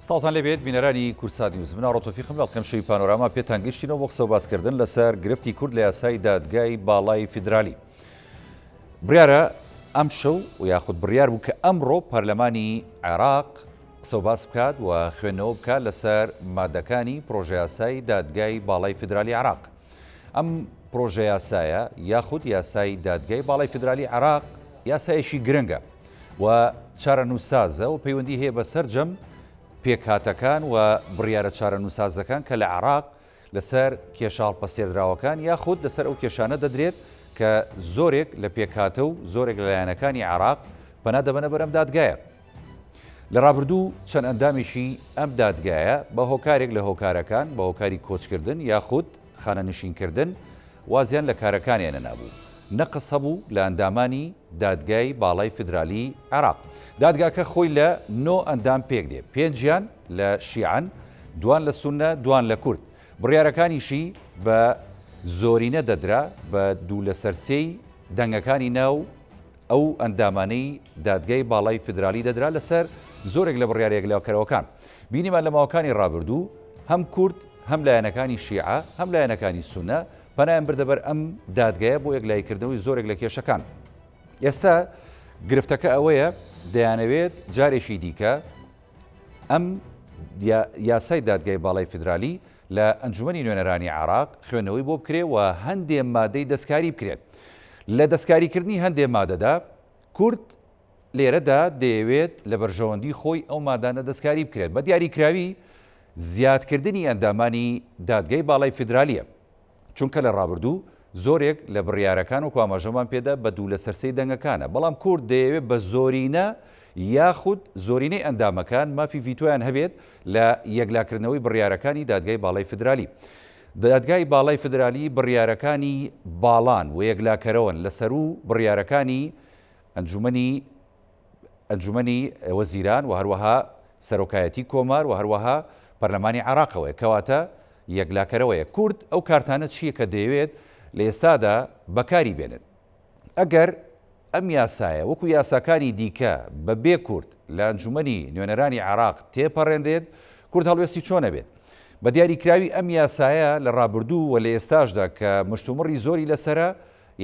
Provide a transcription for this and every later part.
سڵاوتان لێبێت بینەرانی کوردسات نیوز من ئاڕۆ تۆفیقم لە ئەڵقەی شەوی پانۆراما پێتان گەشتینەوە بۆ قسە و باسکردن لەسەر گرفتی کورد لە یاسای دادگای باڵای فیدرالی بڕیارە ئەم شەو و یاخود بڕیار بوو کە ئەمڕۆ پەرلەمانی عێراق قسە و باس بکات و خوێندنەوە بکات لەسەر مادەکانی پرۆژەیاسای دادگای باڵای فیدرالی عێراق ئەم پرۆژەیاسایە یاخود یاسای دادگای باڵای فیدرالی عێراق یاسایەکی گرنگە و چارەنووسسازە و پەیوەندی هەیە بە سەرجەم پێکهاتەکان و بڕیارە چارەنووسسازەکان کە لە عێراق لەسەر کێشە هەڵپەسێردراوەکان یاخود لەسەر ئەو کێشانە دەدرێت کە زۆرێک لە پێکهاتە و زۆرێک لە لایەنەکانی عێراق پەنا دەبەنە بەر ئەم دادگایە. لە ڕابردوو چەند ئەندامێکی ئەم دادگایە بە هۆکارێک لە هۆکارەکان بە هۆکاری کۆچکردن یاخود خانەنشینکردن وازیان لە کارەکانیان هێنابوو. نەقس هەبوو لە ئەندامانی دادگای باڵای فیدرالی عێراق. دادگاکە خۆی لە نۆ ئەندام پێکدێ، پێنجیان لە شیعەن، دوان لە سوننە، دوان لە کورد. بڕیارەکانیشی بە زۆرینە دەدرا، بە دوو لەسەر سێی دەنگەکانی ناو ئەو ئەندامانەی دادگای باڵای فیدرالی دەدرا لەسەر زۆرێک لە بڕیارە یەکلاکەرەوەکان. بینیمان لە ماوەکانی ڕابردوو هەم کورد، هەم لایەنەکانی شیعە، هەم لایەنەکانی سوننە پەنایان بردە بەر ئەم دادگایە بۆ یەکلاییکردنەوەی زۆرێک لە کێشەکان. ئێستا گرفتەکە ئەوەیە دەیانەوێت جارێکی دیکە ئەم یاسای دادگای باڵای فیدرالی لە ئەنجومەنی نوێنەرانی عێراق خوێندنەوەی بۆ بکرێ و هەندێ مادەی دەستکاری بکرێت. لە دەستکاریکردنی هەندێ مادەدا کورد لێرەدا دەیەوێت لە بەرژەوەندی خۆی ئەو مادانە دەستکاری بکرێت بە دیاریکراوی زیادکردنی ئەندامانی دادگای باڵای فیدرالیە. چونکە لە ڕابردوو زۆرێک لە بڕیارەکان وەکو ئاماژەمان پێدا بە دوو لەسەر سێی دەنگەکانە، بەڵام کورد دەیەوێت بە زۆرینە یاخود زۆرینەی ئەندامەکان مافی ڤیتۆیان هەبێت لە یەکلاکردنەوەی بڕیارەکانی دادگای باڵای فیدرالی. دادگای باڵای فیدرالی بڕیارەکانی باڵان و یەکلاکەرەوەن لە سەروو بڕیارەکانی ئەنجومەنی ئەنجومەنی وەزیران و هەروەها سەرۆکایەتی کۆمار و هەروەها پەرلەمانی عێراقەوەیە، کەواتە یەکلاکەرەوەیە. کورد ئەو کارتانە چییە کە دەیەوێت لە ئێستادا بەکاری بێنێت؟ ئەگەر ئەم یاسایە وەکو یاساکانی دیکە بە بێ کورد لە ئەنجومەنی نوێنەرانی عێراق تێپەڕێنرێت، کورد هەڵوێستی چۆن ئەبێت؟ بە دیاریکراوی ئەم یاسایە لە ڕابردوو و لە ئێستاشدا کە مشتومڕی زۆری لەسەرە،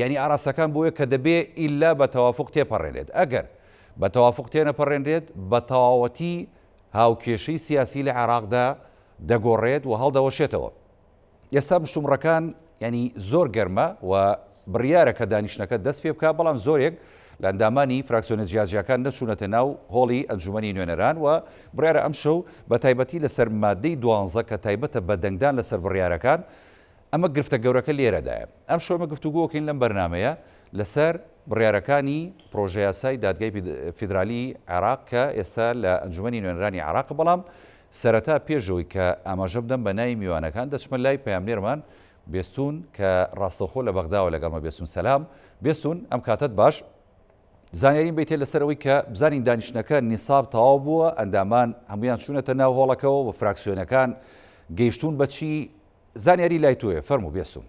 یانی ئاراستەکان بۆیە کە دەبێ ئیلا بە تەوافوق تێپەڕێنرێت. ئەگەر بە تەوافوق تێنەپەڕێنرێت، بە تەواوەتی هاوکێشەی سیاسی لە عێراقدا دەگۆڕێت و هەڵدەوەشێتەوە. ئێستا مشتومڕەکان یانی زۆر گەرمە و بڕیارە کە دانیشتنەکە دەست پێ بکا، بەڵام زۆرێک لە ئەندامانی فراکسیۆنە جیاجیاکان نەچوونەتە ناو هۆڵی ئەنجوومەنی نوێنەران و بڕیارە ئەمشەو بە تایبەتی لەسەر مادەی دوانزە کە تایبەتە بە دەنگدان لەسەر بڕیارەکان ئەمە گرفتە گەورەکە لێرەدایە. ئەمشەو ئێمە گفتوگۆ ئەکەین لەم بەرنامەیە لەسەر بڕیارەکانی پڕۆژەیاسای دادگای فیدرالی عێراق کە ئێستا لە ئەنجومەنی نوێنەرانی عێراقە، بەڵام سەرەتا پێش ئەوەی کە ئاماژە بدەم بە ناوی میوانەکان دەچمە لای پەیامنێرمان بێستون کە ڕاستەوخۆ لە بەغداوە لەگەڵمە. بێستون سەلام. بێستون ئەم کاتەت باش. زانیاریم بیتێ لەسەر ئەوەی کە بزانین دانیشتنەکە نیساب تەواو بووە، ئەندامان هەمویان چوونەتە ناو هۆڵەکەوە و فراکسیۆنەکان گەیشتوون بە چی؟ زانیاری لای تۆیە، فەرموو بێستون.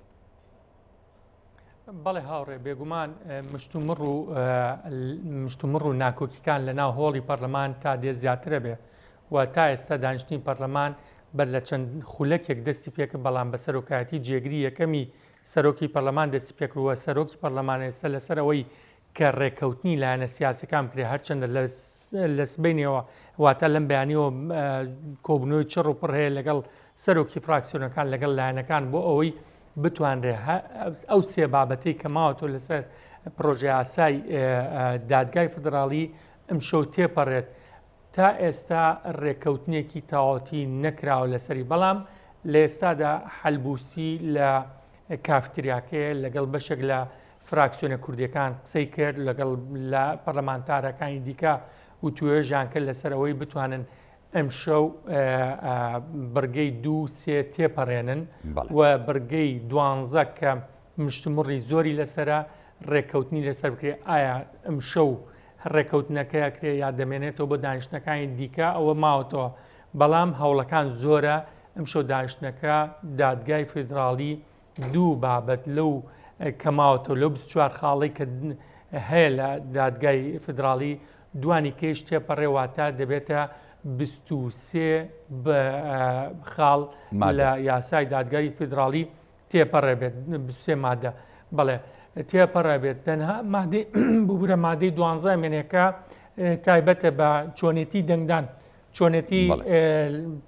بەڵێ هاوڕێ، بێگومان مشتومڕ و مشتومڕ و ناکۆکیکان لە ناو هۆڵی پەرلەمان تا دێ زیاترە بێ و تا ئێستا دانیشتنی پەرلەمان بەر لە چەند خولەکێک دەستی پێکرد، بەڵام بە سەرۆکایەتی جێگری یەکەمی سەرۆکی پەرلەمان دەستی پێکردووە، سەرۆکی پەرلەمان ئێستا لەسەر ئەوەی کە ڕێککەوتنی لایەنە سیاسەکان بکرێت، هەرچەندە لە سبەینێوە واتە لەم بەیانیەوە کۆبوونەوەی چڕ و پڕ هەیە لەگەڵ سەرۆکی فراکسیۆنەکان لەگەڵ لایەنەکان بۆ ئەوەی بتوانرێت ئەو سێ بابەتەی کە ماوەتەوە لەسەر پرۆژەیاسای دادگای فیدراڵی ئەمشەو تێپەڕێت. تا ئێستا ڕێککەوتنێکی تەواوەتی نەکراوە لەسەری، بەڵام لە ئێستادا حەلبوسی لە کافتریاکەیە لەگەڵ بەشێک لە فراکسیۆنە کوردیەکان قسەی کرد، لەگەڵ لە پەرلەمانتارەکانی دیکە وتوێژیان کرد لەسەر ئەوەی بتوانن ئەمشەو بڕگەی دوو سێ تێپەڕێنن و بڕگەی دوانزە کە مشتومڕی زۆری لەسرە ڕێککەوتنی لەسەر بکرێت. ئایا ئەمشەو ڕێککەوتنەکە ئەکرێ یا دەمێنێتەوە بۆ دانیشتنەکانی دیکە ئەوە ماوەتەوە، بەڵام هەوڵەکان زۆرە. ئەمشەو دانیشتنەکە دادگای فیدراڵی دوو بابەت لەو کە ماوەتەوە لەو 24 خاڵی کە هەیە لە دادگای فیدراڵی دوانی کەیش تێپەڕێ، واتە دەبێتە 23 خاڵ لە یاسای دادگای فیدراڵی تێپەڕێ بێت 23 مادە بەڵێ تێپەڕێ بێت تەنها مادەی ببورە مادەی دوانزە مێنێکە تایبەتە بە چۆنێتی دەنگدان چۆنێتی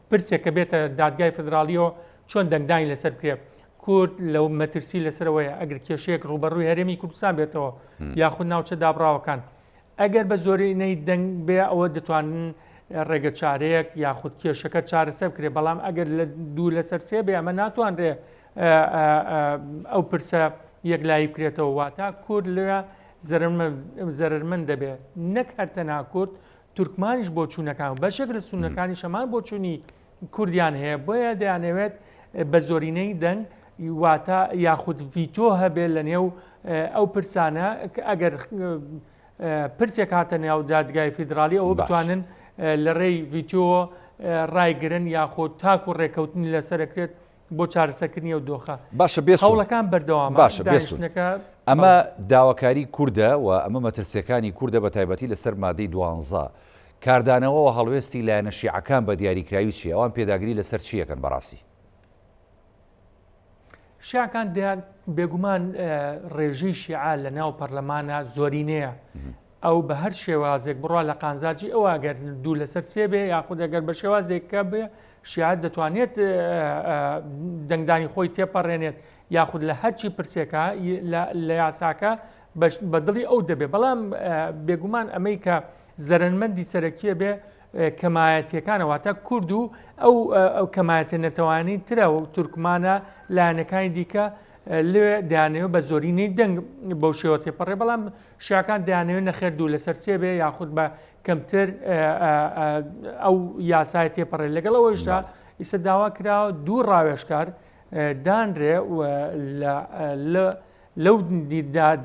پرسێک کە بێتە دادگای فدراڵیەوە چۆن دەنگدانی لەسەر بکرێ کورد لەو مەترسی لەسەرەوەیە ئەگەر کێشەیەک ڕوبەڕووی هەرێمی کوردستان بێتەوە یاخود ناوچە دابڕاوەکان ئەگەر بە زۆرینەی دەنگ بێ ئەوە دەتوانن ڕێگە چارەیەک یاخود کێشەکە چارەسەر بکرێ بەڵام ئەگەر لە دوو لەسەر سێ بێ ئەمە ناتوانرێ ئەو پرسە یەکلایی بکرێتەوە واتە کورد لەوێ زەرمەند دەبێت نەک هەر تەنها کورد تورکمانیش بۆچوونەکان و بەشێک لە سوننەکانیش هەمان بۆچوونی کوردیان هەیە بۆیە دەیانەوێت بە زۆرینەی دەنگ واتە یاخود ڤیتۆ هەبێت لە نێو ئەو پرسانە ئەگەر پرسێک هاتە ناو دادگای فیدراڵی ئەوە بتوانن لە ڕێی ڤیتۆ ڕایگرن یاخود تاکو ڕێکەوتنی لەسەرەکرێت بۆ چارەسەرکردنی ئەو دۆخە. باشە بێسون. هەوڵەکان بەردەوامە. باشە بێسون. دانیشتنەکە ئەمە داواکاری کوردە و ئەمە مەترسیەکانی کوردە بە تایبەتی لەسەر مادەی دوانزە. کاردانەوە و هەڵوێستی لایەنە شیعەکان بە دیاریکراوی چیە؟ ئەوان پێداگری لەسەر چی ئەکەن بەڕاستی؟ شیعەکان دەیان بێگومان ڕێژەی شیعە لە ناو پەرلەمانە زۆرینەیە. ئەو بە هەر شێوازێک بڕوا لە قانزاجی ئەوە ئەگەر دوو لەسەر سێ بێ یاخود ئەگەر بە شێوازێک کە بێ شیعە دەتوانێت دەنگدانی خۆی تێپەڕێنێت یاخود لە هەرچی پرسێکە لە یاساکە بە دڵی ئەو دەبێ بەڵام بێگومان ئەمەی کە زەرەرمەندی سەرەکیە بێ کەمایەتیەکانە واتە کورد و ئەو ئەو کەمایەتە نەتەوانی ترە و تورکمانە لایەنەکانی دیکە لێ دەیانەوە بە زۆرینەی دەنگ بەو شێوە تێپەڕێ بەڵام شیعەکان دەیانەوێت نەخێر دوو لەسەر سێ بێ یاخود بە کەمتر ئەو یاسای تێپەڕێت لەگەڵ ئەوەیشدا ئیستا داوا کراوە دوو ڕاوێژکار دانرێ لە لەو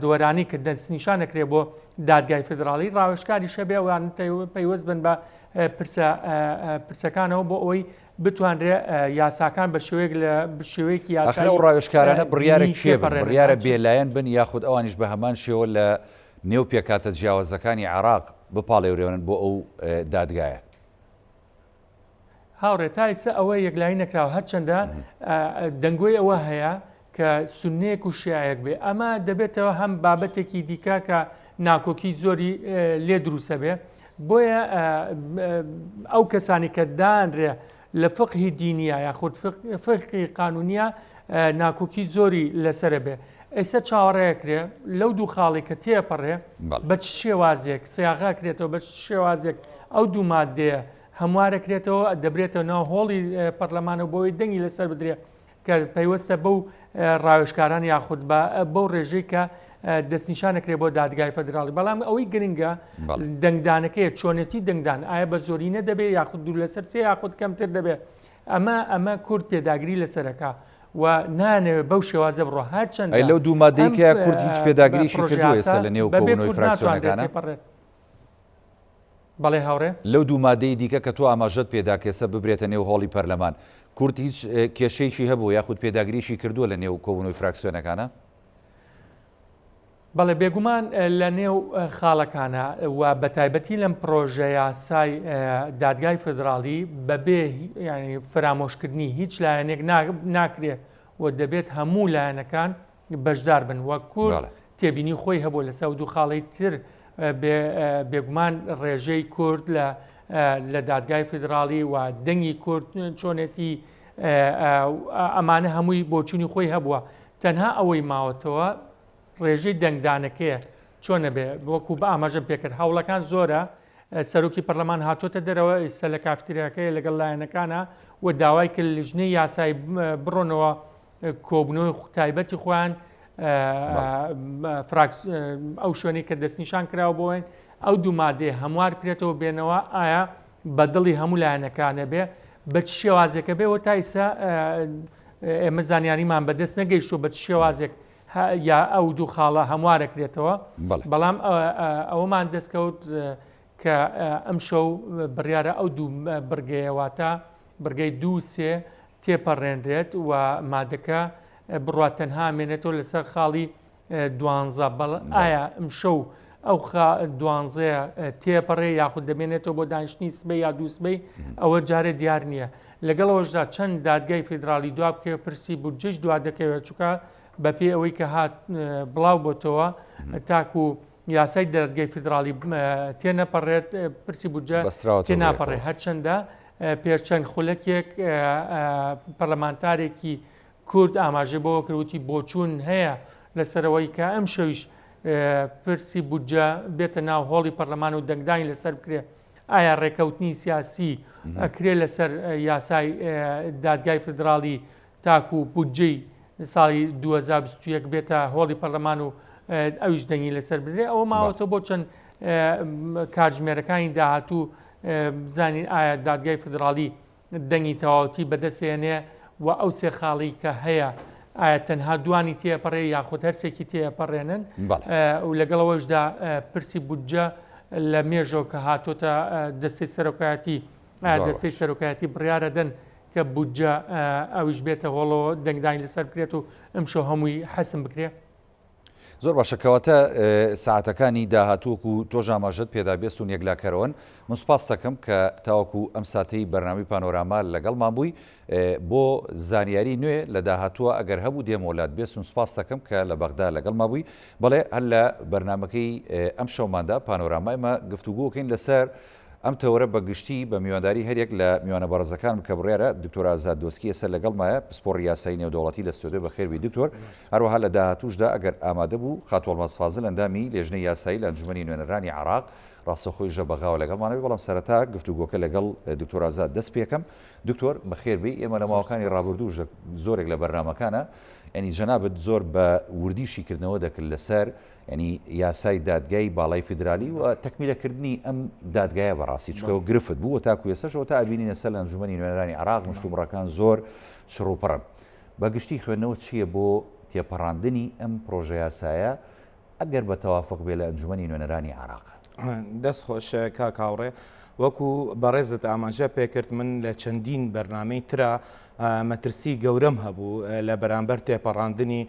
دۆرانی کە دەستنیشان دەکرێت بۆ دادگای فیدراڵی ڕاوێژکاری شەبێ وان پەیوەست بن بە پرسەکانەوە بۆ ئەوەی بتوانرێ یاساکان بە شێوەیەک لە شێوەیەکی یاسایی ئەو ڕاوێژکارانە بڕیارە کێ بن؟ بڕیارە بێلایەن بن یاخود ئەوانیش بە هەمان شێوە لە نێو پێکهاتە جیاوازەکانی عێراق بپاڵێورێنن بۆ ئەو دادگایە؟ هاوڕێ تا ئیستا ئەوە یەکلایی نەکراوە هەرچەندە دەنگۆی ئەوە هەیە کە سوننەیەک و شیعەیەک بێ ئەمە دەبێتەوە هەم بابەتێکی دیکە کە ناکۆکی زۆری لێ دروستە بێ بۆیە ئەو کەسانی کە دانرێ لە فقهی دینیە یاخود فقهی قانونیە ناکۆکی زۆری لەسرە بێ ئێستا چاوەڕێکرێ لەو دوو خاڵی کە تێپەڕێ بە چ شێوازێک سیاغاکرێتەوە بە شێوازێک ئەو دوو مادەیە هەموارەکرێتەوە دەبرێتەوە ناو هۆڵی پەرلەمانەوە بۆی دەنگی لەسەر بدرێ کە پەیوەستە بەو ڕاوێژکاران یاخود بە بەو ڕێژەی کە دەستنیشانەکرێ بۆ دادگای فەدراڵی بەڵام ئەوەی گرنگە دەنگدانەکەی چۆنێتی دەنگدان ئایا بە زۆرینە دەبێ یاخود دوو لەسەر سێ یاخود کەمتر دەبێت ئەمە ئەمە کورد پێداگری لەسەرەکە و نانەوێت بەو شێوازە بڕۆ هەرچەند ئەی لەو دوو مادەی کورد هیچ پێداگریشی کردووە ئێستا لە نێو کۆبوونەوەی فراکسیۆنەکانە؟ بەڵێ هاوڕێ. لەو دوو مادەی دیکە کە تۆ ئاماژەت پێدا کە ئێستا ببرێتە نێو هۆڵی پەرلەمان، کورد هیچ کێشەیەکی هەبووە یاخود پێداگریی کردووە لە نێو کۆبوونەوەی فراکسیۆنەکانا؟ بەڵێ بێگومان لە نێو خاڵەکانا و بەتایبەتی لەم پڕۆژە یاسای دادگای فیدراڵی بەبێ یانی فرامۆشکردنی هیچ لایەنێک ناکرێ و دەبێت هەموو لایەنەکان بەشدار بن و کورد تێبینی خۆی هەبوو لەسەر دوو خاڵی تر بێگومان ڕێژەی کورد لە لە دادگای فیدراڵی و دەنگی کورد چۆنێتی ئەمانە هەمووی بۆچوونی خۆی هەبووە تەنها ئەوەی ماوەتەوە ڕێژەی دەنگدانەکەیە چۆنە بێ وەکو بە ئاماژەم پێکرد هەوڵەکان زۆرە سەرۆکی پەرلەمان هاتۆتە دەرەوە ئێستا لە کافتریاکەیە لەگەڵ لایەنەکانە و داوای کرد لیژنەی یاسای بڕۆنەوە کۆبوونەوەی تایبەتی خۆیان ئەو شوێنەی کە دەستنیشان کراوە بۆین ئەو دوو مادەیە هەموار کرێتەوە بێنەوە ئایا بە دڵی هەموو لایەنەکانە بێ بە چ شێوازێکە بێ و تا ئیسا ئێمە زانیاریمان بەدەست نەگەیشتووە بە چ شێوازێک یا ئەو دوو خاڵە هەموارەکرێتەوە بەڵام ئەوەمان دەستکەوت کە ئەمشەو بڕیارە ئەو دوو بڕگەیە واتە بڕگەی دوو سێ تێپەڕێنرێت و مادەکە بڕوات تەنها مێنێتەوە لەسەر خاڵی دوانزە بەڵ ئایا ئەمشەو ئەو خا دوانزەیە تێپەڕێ یاخود دەمێنێتەوە بۆ دانیشتنی سبەی یا دووسبەی ئەوە جارێ دیار نییە. لەگەڵ ئەوەشدا چەند دادگای فیدراڵی دوا بکەوێت پرسی بودجەش دوا دەکەوێت چونکە بەپێی ئەوەی کە هات بڵاو بۆتەوە تاکو یاسای دادگای فیدراڵی تێنەپەڕێت پرسی بودجە تێناپەڕێ هەرچەندە پێش چەند خولەکێک پەرلەمانتارێکی کورد ئاماژەی بەوە کرد وتی بۆچوون هەیە لەسەرەوەی کە ئەم شەویش پرسی بودجە بێتە ناو هۆڵی پەرلەمان و دەنگدانی لەسەر بکرێ ئایا ڕێکەوتنی سیاسی ئەکرێ لەسەر یاسای دادگای فیدراڵی تاکو بودجەی ساڵی 2021 بێتە هۆڵی پەرلەمان و ئەویش دەنگی لەسەر بدرێ ئەوە ماوەتە بۆ چەند کاتژمێرەکانی داهاتوو بزانین ئایا دادگای فیدراڵی دەنگی تەواوەتی بەدەستێنێ و ئەو سێ خاڵی کە هەیە ئایا تەنها دوانی تێپەڕێ یاخود هەرسێکی تێپەڕێنن و لەگەڵ ئەوەشدا پرسی بودجە لە مێژەوە کە هاتۆتە دەستەی سەرۆکایەتی دەستەی سەرۆکایەتی بڕیارەدەن کە بودجە ئەویش بێتە هۆڵەوە دەنگدانی لەسەر بکرێت و ئەمشەو هەمووی حەسم بکرێ. زۆر باشە کەواتە سەعاتەکانی داهاتوو وەکو تۆش ئاماژەت پێدا بێستون یەکلاکەرەوەن من سوپاست دەکەم کە تاوەکو ئەم ساتەی بەرنامەی پانۆراما لەگەڵمان بووی بۆ زانیاری نوێ لە داهاتووە ئەگەر هەبوو دێمەوە لات بێستون سوپاست دەکەم کە لە بەغدا لەگەڵما بووی بەڵێ هەر لە بەرنامەکەی ئەم شەوماندا پانۆراما ئێمە گفتوگۆکەین لەسەر ئەم تەوەرە بە گشتی بە میوانداری هەریەک لە میوانە بەڕێزەکانم کە بڕیارە دکتۆر ئازاد دۆسکی ئێستا لەگەڵمایە پسپۆڕی یاسایی نێودەوڵەتی لە ستۆدیۆ بەخێربێی دکتۆر هەروەها لە داهاتووشدا ئەگەر ئامادە بوو خاتوو ئەڵماس فازل ئەندامی لێژنەی یاسایی لە ئەنجومەنی نوێنەرانی عێراق ڕاستەوخۆیش لە بەغاوە لەگەڵمانە بێت بەڵام سەرەتا گفتوگۆکە لەگەڵ دکتۆر ئازاد دەست پێکەم دکتۆر بەخێربێی ئێمە لە ماوەکانی ڕابردووش لە زۆرێک لە بەرنامەکانە یانی جەنابت زۆر بە وردی شیکردنەوە دەکرد لەسەر یانی یاسای دادگای باڵای فیدرالی و تەکمیلەکردنی ئەم دادگایە بەڕاستی چونکە گرفت بوو و تاکو ئێستاش تا ئەبینین ئێستا لە ئەنجومەنی نوێنەرانی عێراق مشتومڕەکان زۆر چڕ و پڕن بە گشتی خوێندنەوە چییە بۆ تێپەڕاندنی ئەم پرۆژە یاسایە ئەگەر بە تەوافق بێ لە ئەنجومەنی نوێنەرانی عێراق؟ دەست خۆش کاک هاوڕێ وەکو بەڕێزت ئاماژە پێکرد من لە چەندین بەرنامەی ترا مەترسی گەورەم هەبوو لە بەرامبەر تێپەڕاندنی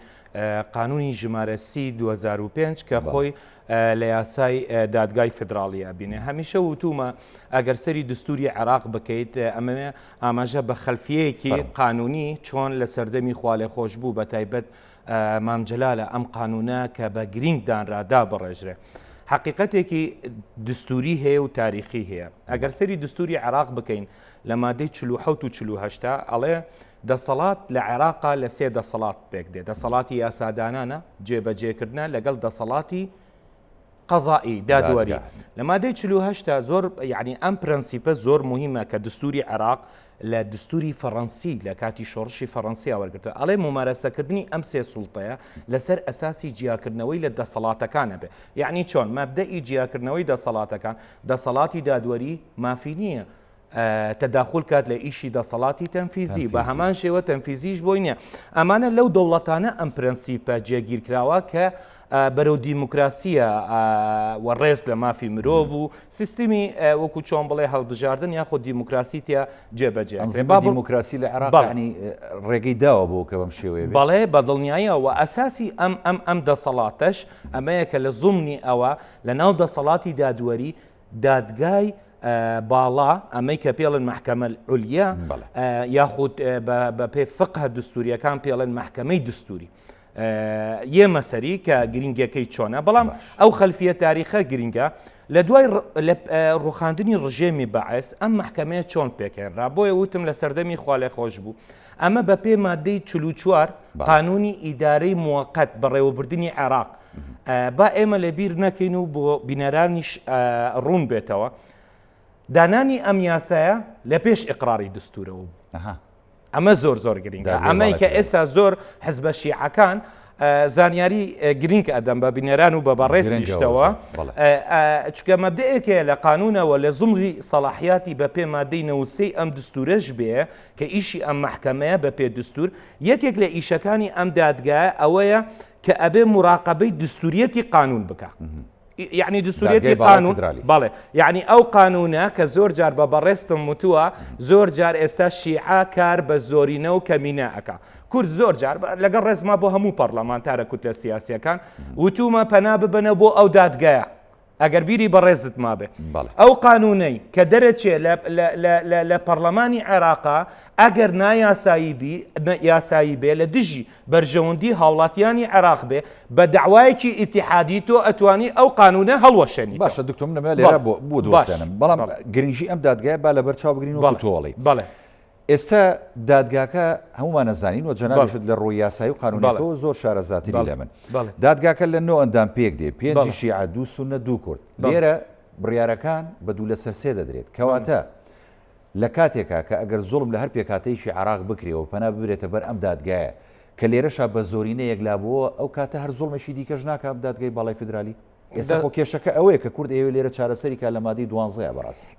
قانونی ژمارە سی 2005 کە خۆی لە یاسای دادگای فیدراڵی ئەبینێ هەمیشە وتومە ئەگەر سەری دستوری عێراق بکەیت ئەمەوێ ئاماژە بە خەلفیەیەکی قانونی چۆن لە سەردەمی خوالێخۆش بوو بە تایبەت مام جەلالە ئەم قانونە کە بە گرینگ دانرا دابڕێژرێ حقیقەتێکی دستوری هەیە و تاریخی هەیە ئەگەر سەری دستوری عێراق بکەین لە مادەی 47 و 48 ئەڵێ دەسەڵات لە عێراقا لە سێ دەسەڵات پێک دێ، دەسەڵاتی یاسادانانە، جێبەجێکردنە، لەگەڵ دەسەڵاتی قەزائی، دادوەری. لە مادەی 48 تا زۆر یعنی ئەم پرەنسیپە زۆر مهمە کە دستوری عێراق لە دستوری فەڕەنسی لە کاتی شۆڕشی فەڕەنسیا وەرگرتووە ئەڵێ ممارەسەکردنی ئەم سێ سوڵتەیە لەسەر ئەساسی جیاکردنەوەی لە دەسەڵاتەکانە بێ یعنی چۆن مەبدەئی جیاکردنەوەی دەسەڵاتەکان دەسەڵاتی دادوەری مافی نییە تەداخول کات لە ئیشی دەسەڵاتی تەنفیزی بە هەمان شێوە تەنفیزیش بۆی نییە ئەمانە لەو دەوڵەتانە ئەم پرەنسیپە جێگیرکراوە کە بەرەو دیموکراسیە و ڕێز لە مافی مرۆڤ و سیستمی وەکو چۆن بڵێ هەڵبژاردن یاخود دیموکراسی تیا جێبەجێ با دیموکراسی لە عێراق ینی ڕێگەی داوە بۆ کە بەم شێوەیە بەڵێ بە دڵنیاییەوە ئەساسی ئەم ئەم ئەم دەسەڵاتەش ئەمەیە کە لە زومنی ئەوە لە ناو دەسەڵاتی دادوەری دادگای باڵا ئەمەی کە پێڵن مەحکەمە العلیا یاخود بە پێ فقه دستوریەکان پێڵن مەحکەمەی دستوری یێمە سەری کە گرنگەکەی چۆنە بەڵام ئەو خەلفیە تاریخە گرنگە لە دوای ڕوخاندنی ڕژێمی بەعس ئەم مەحکەمەیە چۆن پێکهێنرا بۆیە وتم لە سەردەمی خوالێ خۆش بوو ئەمە بە پێ مادەی 44 قانونی ئیدارەی موقت بەڕێوەبردنی عێراق با ئێمە لە بیر نەکەین و بۆ بینەرانیش ڕوون بێتەوە دانانی ئەم یاسایە لە پێش ئقراری دستورەوە بوو ئەمە زۆر زۆر گرنگە ئەمەی کە ئێستا زۆر حزبە شیعەکان زانیاری گرنگ ئەدەم بە بینەران و بە بەڕێزیشتەوە چکە مەبدەیەکەیە لە قانونەوە لە زمری سەڵاحیاتی بە پێ مادەی نەوسەی ئەم دستورەش بێ کە ئیشی ئەم مەحکەمەیە بە پێ دستور یەکێک لە ئیشەکانی ئەم دادگایە ئەوەیە کە ئەبێ موراقەبەی دستوریەتی قانون بکا یعنی دستوریەتی قانون بەڵێ یعنی ئەو قانونە کە زۆر جار بە بەڕێستم وتووە زۆر جار ئێستا شیعە کار بە زۆرینە و کەمینە ئەکا کورد زۆر جار لەگەڵ ڕێزما بۆ هەموو پەرلەمانتارە کوتلە سیاسیەکان وتومە پەنا ببەنە بۆ ئەو دادگایە. ئەگەر بیری بەڕێزت مابێ ئەو قانونەی کە دەرەچێ لە پەرلەمانی عێراقا ئەگەر نایاسایی بی یاسایی بێ لە دژی بەرژەوەندی هاوڵاتیانی عێراق بێ بە داوایەکی ئیتیحادی تۆ ئەتوانی ئەو قانونە هەڵوەشێنی باشە دکتۆر من دەمەوێت لێرە بۆ بۆ دوەسێنم بەڵام گرنگی ئەم دادگایە با لەبەر چاو بگرین وەکو تۆ ئەڵێی بەڵێ ئێستا دادگاکە هەمومان ئەزانین و جەنابیشت لە ڕووی یاسایی و قانونیەکەوە زۆر شارەزاتری لە من دادگاکە لە نۆ ئەندام پێک دێ پێنجی شیعە دوو سوننە دوو کورد لێرە بڕیارەکان بە دوو لەسەر سێ دەدرێت کەواتە لە کاتێکا کە ئەگەر زوڵم لە هەر پێکهاتەیەکی عێراق بکرێ و پەنا ببرێتە بەر ئەم دادگایە کە لێرەشا بە زۆرینە یەکلابووەوە ئەو کاتە هەر زوڵمێکی دیکەش ناکا ئەم دادگای باڵای فیدرالی؟ ئێستا خۆ کێشەکە ئەوەیە کە کورد ئەیەوێ لێرە چارەسەری کا لە مادەی دوانزەیە بەڕاستی.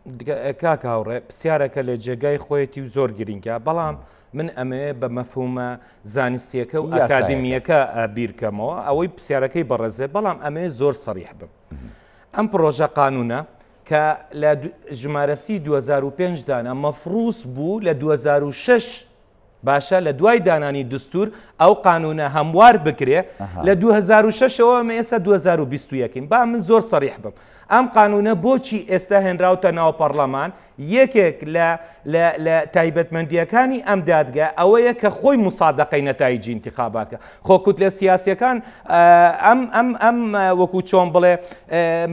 کاک هاوڕێ پرسیارەکە لە جێگای خۆیەتی و زۆر گرینگە بەڵام من ئەمەوێ بە مەفهومە زانستیەکە و ئەکادیمیەکە بیرکەمەوە ئەوەی پرسیارەکەی بەڕێزێ بەڵام ئەمەوێ زۆر سەریح بم ئەم پرۆژە قانونە کە لە ژمارە سی 2005 دانا مەفروس بوو لە 2006 باشە لە دوای دانانی دستور ئەو قانونە هەموار بکرێ لە 2006 ەوە ئەمە ئێستا 2021 با من زۆر سەریح بم ئەم قانونە بۆچی ئێستا هێنراوتە ناو پەڕلەمان یەکێک لە لە تایبەتمەندیەکانی ئەم دادگا ئەوەیە کە خۆی مسادەقەی نەتایجی انتخابات کە خۆ کوتلە سیاسیەکان ئەم ئەم ئەم وەکو چۆن بڵێ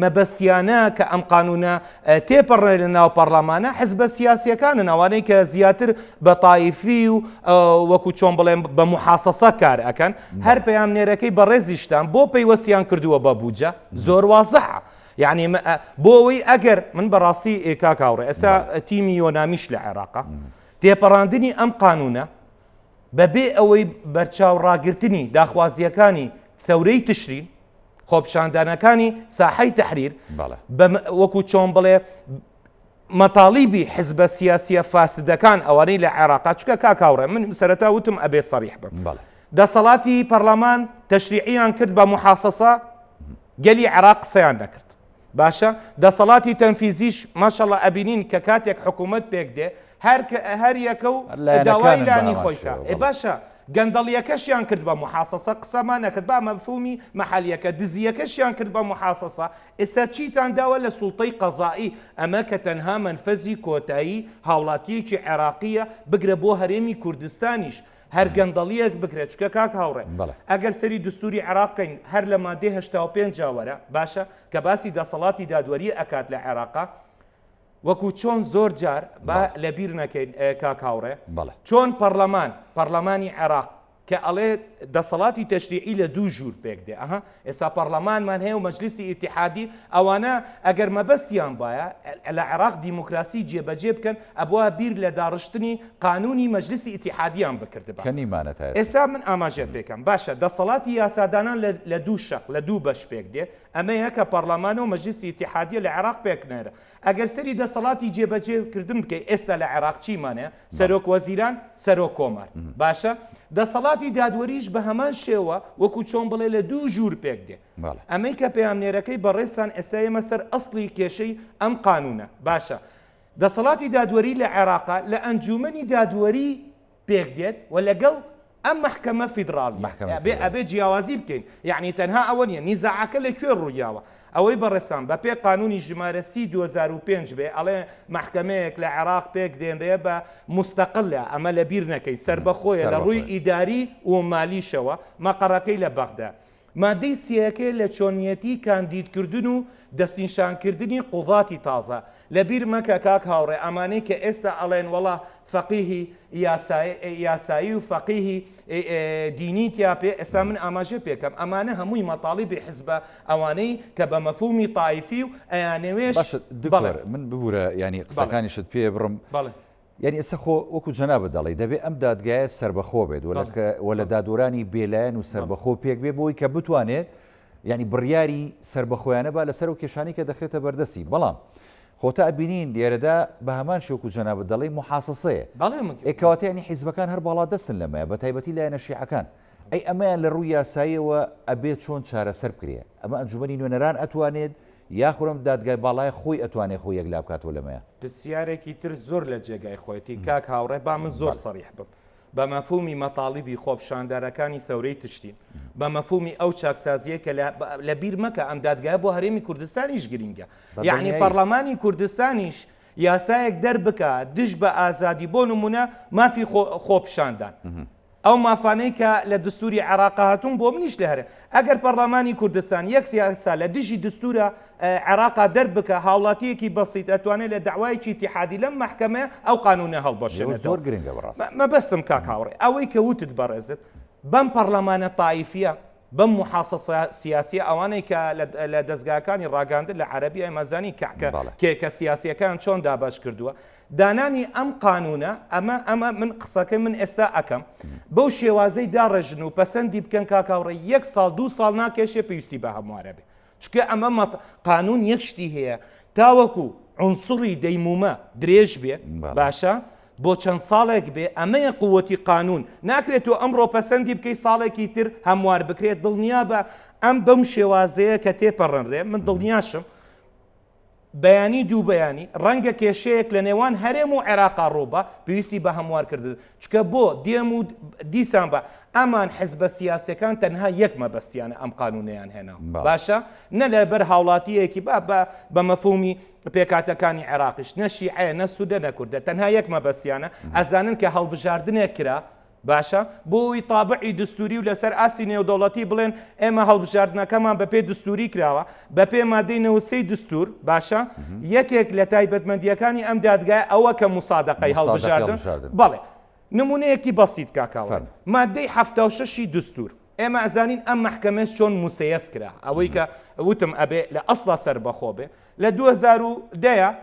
مەبەستیانە کە ئەم قانونە تێپەڕێ لە ناو پەڕلەمانە حزبە سیاسیەکانن ئەوانەی کە زیاتر بە تایفی و وەکو چۆن بڵێم بە محاسەسە کار ئەکەن هەر پەیامنێرەکەی بەڕێزیشتان بۆ پەیوەستیان کردووە بە بودجە زۆر وازحە یعنی بۆ ئەوەی ئەگەر من بەڕاستی کاک هاوڕێ ئێستا تیمی یۆنامیش لە عێراقا تێپەڕاندنی ئەم قانونە بەبێ ئەوەی بەرچاو ڕاگرتنی داخوازیەکانی ثەورەی تشرین خۆپیشاندانەکانی ساحەی تەحریر وەکو چۆن بڵێ مەتاڵیبی حزبە سیاسیە فاسدەکان ئەوانەی لە عێراقا چکە کاکاوڕێ من سەرەتا وتم ئەبێ سەریح بم دەسەڵاتی پەرلەمان تەشریعیان کرد بە محاسەسە گەلی عێراق قسەیان دەکرد باشە دەسەڵاتی تەنفیزیش ماشەڵا ئەبینین کە کاتێک حکوومەت پێک دێ هەر هەر یەکە و داوای لانی خۆیکە ئێ باشە گەندەڵیەکەشیان کرد بە محاسەسە قسەمان نەکرد با مەفهومی مەحەلیەکە دزیەکەشیان کرد بە محاسەسە ئێستا چیتان داوە لە سوڵتەی قەزائی ئەمە کە تەنها مەنفەزی کۆتایی هاوڵاتیەکی عێراقیە بگرە بۆ هەرێمی کوردستانیش هەر گەندەڵیەک بکرێت چکە کاک هاوڕێ ئەگەر سەری دستوری عێراق بکەین هەر لە مادەی 85 وەرە باشە کە باسی دەسەڵاتی دادوەری ئەکات لە عێراقا وەکو چۆن زۆر جار با لەبیر نەکەین کاک هاوڕێ چۆن پەرلەمان پەرلەمانی عێراق کە ئەڵێ دەسەڵاتی تەشریعی لە دوو ژوور پێک دێ ئەها ئێستا پەرلەمانمان هەیە و مەجلیسی ئیتیحادی ئەوانە ئەگەر مەبەستیان بایە لە عێراق دیموکراسی جێبەجێ بکەن ئەبوا بیر لە داڕشتنی قانونی مەجلیسی ئیتیحادیان بکردبا کە نیمانە تا ئێستا ئێستا من ئاماژە پێکەم باشە دەسەڵاتی یاسادانان لە دوو شەق لە دوو بەش پێک دێ ئەمەیە کە پەرلەمان و مەجلیسی ئیتیحادیە لە عێراق پێک نێرە ئەگەر سەری دەسەڵاتی جێبەجێ کردن بکەی ئێستا لە عێراق چیمان هەیە سەرۆک وەزیران سەرۆک کۆمار باشە دەسەڵاتی دادوەریش بە هەمان شێوە وەکو چۆن بڵێ لە دوو ژوور پێک دێ ئەمەی کە پەیامنێرەکەی بەڕێزتان ئێستا ئێمە سەر ئەسڵی کێشەی ئەم قانونە باشە دەسەڵاتی دادوەری لە عێراقا لە ئەنجومەنی دادوەری پێک دێت و لەگەڵ ئەم مەحکەمە فیدراڵیە ئەبێ ئەبێ جیاوازی بکەین یعنی تەنها ئەوە نییە نیزاعەکە لە کوێ ڕوویاوە ئەوەی بەڕێسان بە پێ قانونی ژمارە سی 2005 بێ ئەڵێ مەحکەمەیەک لە عێراق پێک دێنرێ بە مستەقلە ئەمە لە بیر نەکەی سەربەخۆیە لە ڕووی ئیداری و مالیشەوە مەقەڕەکەی لە بەغدا مادەی سێیەکەی لە چۆنیەتی کاندیدکردن و دەستنیشانکردنی قوزاتی تازە. لە بیر مەکە کاک هاوڕێ ئەمانەی کە ئێستا ئەڵێن وەڵا فەقیهی یاسایی و فەقیهی دینی تیا پێ ئێستا من ئاماژە پێکەم ئەمانە هەمووی مەتاڵیبی حزبە ئەوانەی کە بە مەفهومی تایفی و ئەیانەوێش باشە دکتۆر من ببورە یانی قسەکانیشت پێ بڕم بەڵێ. یانی ئێستا خۆ وەکو جەنابت دەڵێی دەبێ ئەم دادگایە سەربەخۆ بێت و لە دادوەرانی بێلایەن و سەربەخۆ پێک بێ بۆی کە بتوانێت یعنی بڕیاری سربەخۆیانە با لەسەر و کێشانی کە دەخرێتە بەردەستی بەڵام خۆتا ئەبینین لێرەدا بە هەمان شێوەکو جەنابت دەڵێی محاسەسەیە ئێ کەواتە یعنی حیزبەکان هەر باڵا دەستن لەمەیە بە تایبەتی لایەنە شیعەکان ئەی ئەمەیان لە ڕووی یاساییەوە ئەبێ چۆن چارەسەر بکرێ ئەمە ئەنجومەنی نوێنەران ئەتوانێت یاخود ئەم دادگای باڵایە خۆی ئەتوانێ خۆی یەکلا بکاتەوە لەمەیە؟ پرسیارێکی تر زۆر لە جێگای خۆیەتی کاک هاوڕێ با من زۆر سەریح بم بە مەفهومی مەتاڵیبی خۆپیشاندەرەکانی ثەورەی تشرین. بە مەفهومی ئەو چاکسازیە کە لە بیر مەکە ئەم دادگایە بۆ هەرێمی کوردستانیش گرینگە یعنی پەرلەمانی کوردستانیش یاسایەک دەربکا دژ بە ئازادی بۆ نمونە مافی خۆپیشاندان ئەو مافانەی کە لە دستوری عێراقا هاتوون بۆ منیش لە هەرێ ئەگەر پەرلەمانی کوردستان یەک یاسا لە دژی دستورە عێراقا دەربکە هاوڵاتیەکی بەسیت ئەتوانێت لە داوایەکی ئیتیحادی لەم مەحکەمەیە ئەو قانونە هەڵبەشێنێتەوە زۆر گرنگە بەڕاست مەبەستم کاک هاوڕێ ئەوەی کە وتت بەڕێزت بەم پەرلەمانە تایفیە بەم محاصصە سیاسیە ئەوانەی کە لە دەزگاکانی ڕاگەاندن لە عەرەبی ئێمە زانی کە کێکە سیاسیەکان چۆن دابەش کردووە دانانی ئەم قانونە ئەمە ئەمە من قسەکەی من ئێستا ئەکەم بەو شێوازەی داڕێژن و پەسەندی بکەن کاکاوڕێ یەک ساڵ دوو ساڵ ناکێشێ پێویستی بە هەموارە بێ چونکە ئەمە مەت قانون یەک شتی هەیە تاوەکو عنسڕی دەیمومە درێژ بێ باشە بۆ چەند ساڵێک بێ ئەمەیە قوتی قانون ناکرێت تۆ ئەمڕۆ پەسەندی بکەی ساڵێکی تر هەموار بکرێت دڵنیا بە ئەم بەم شێوازەیە کە تێپەڕنرێ من دڵنیاشم بەیانی دوو بەیانی ڕەنگە کێشەیەک لە نێوان هەرێم و عێراقا ڕووبا پێویستی بە هەموارکردن چکە بۆ دێم و دیسان بە ئەمان حزبە سیاسەکان تەنها یەک مەبەستیانە ئەم قانونیان هێنا باشە نە لەبەر هاوڵاتیەکی با بە بە مەفهومی پێکاتەکانی عێراقیش نە شیعەیە نە سودە نە کوردە تەنها یەک مەبەستیانە ئەزانن کە هەڵبژاردنێک کرا باشە بۆ ئەوی تابعی دستوری و لەسەر ئاستی نێودەوڵەتی بڵێن ئێمە هەڵبژاردنەکەمان بەپێ دستوری کراوە بەپێ مادەی 93 دستور باشە یەکێک لە تایبەتمەندیەکانی ئەم دادگای ئەوە کە مسادقەی هەڵبژاردن بەڵێ نمونەیەکی بەسیت کاکاوە مادەی 76 دستور ئێمە ئەزانین ئەم مەحکەمەش چۆن موسەیەس کرا ئەوەی کە وتم ئەبێ لە ئەسڵا سەربەخۆ بێ لە 2010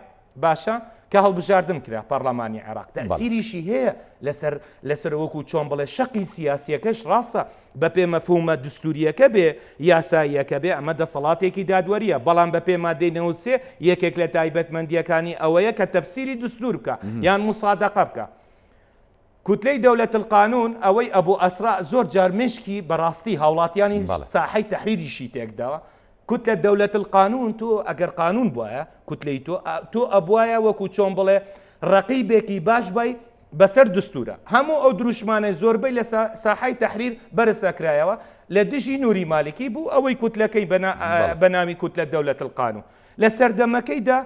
باشە کە هەڵبژاردن کرا پەرلەمانی عێراق تەسیریشی هەیە لەسەر لەسەر وەکو چۆن بڵێ شەقی سیاسیەکەش ڕاستە بە پێ مەفهومە دستوریەکە بێ یاساییەکە بێ ئەمە دەسەڵاتێکی دادوەریە بەڵام بە پێ مادەی 93 یەکێک لە تایبەتمەندیەکانی ئەوەیە کە تەفسیری دستور بکە یان مسادقە بکە کوتلەی دەولەت القانون ئەوەی ئەبو ئەسرا زۆر جار مێشکی بەڕاستی هاوڵاتیانی ساحەی تەحریریشی تێکداوە کوتلە دەولەت القانون تۆ ئەگەر قانون بواە کوتلەی تۆ تۆ ئەبواە وەکو چۆن بڵێ ڕقیبێکی باش بای بەسەر دستورە هەموو ئەو دروشمانەی زۆربەی لە ساحەی تەحریر بەرزەکرایەوە لە دژی نوری مالکی بوو ئەوەی کوتلەکەی بە ناوی کوتلە دەولەت القانون لە سەردەمەکەیدا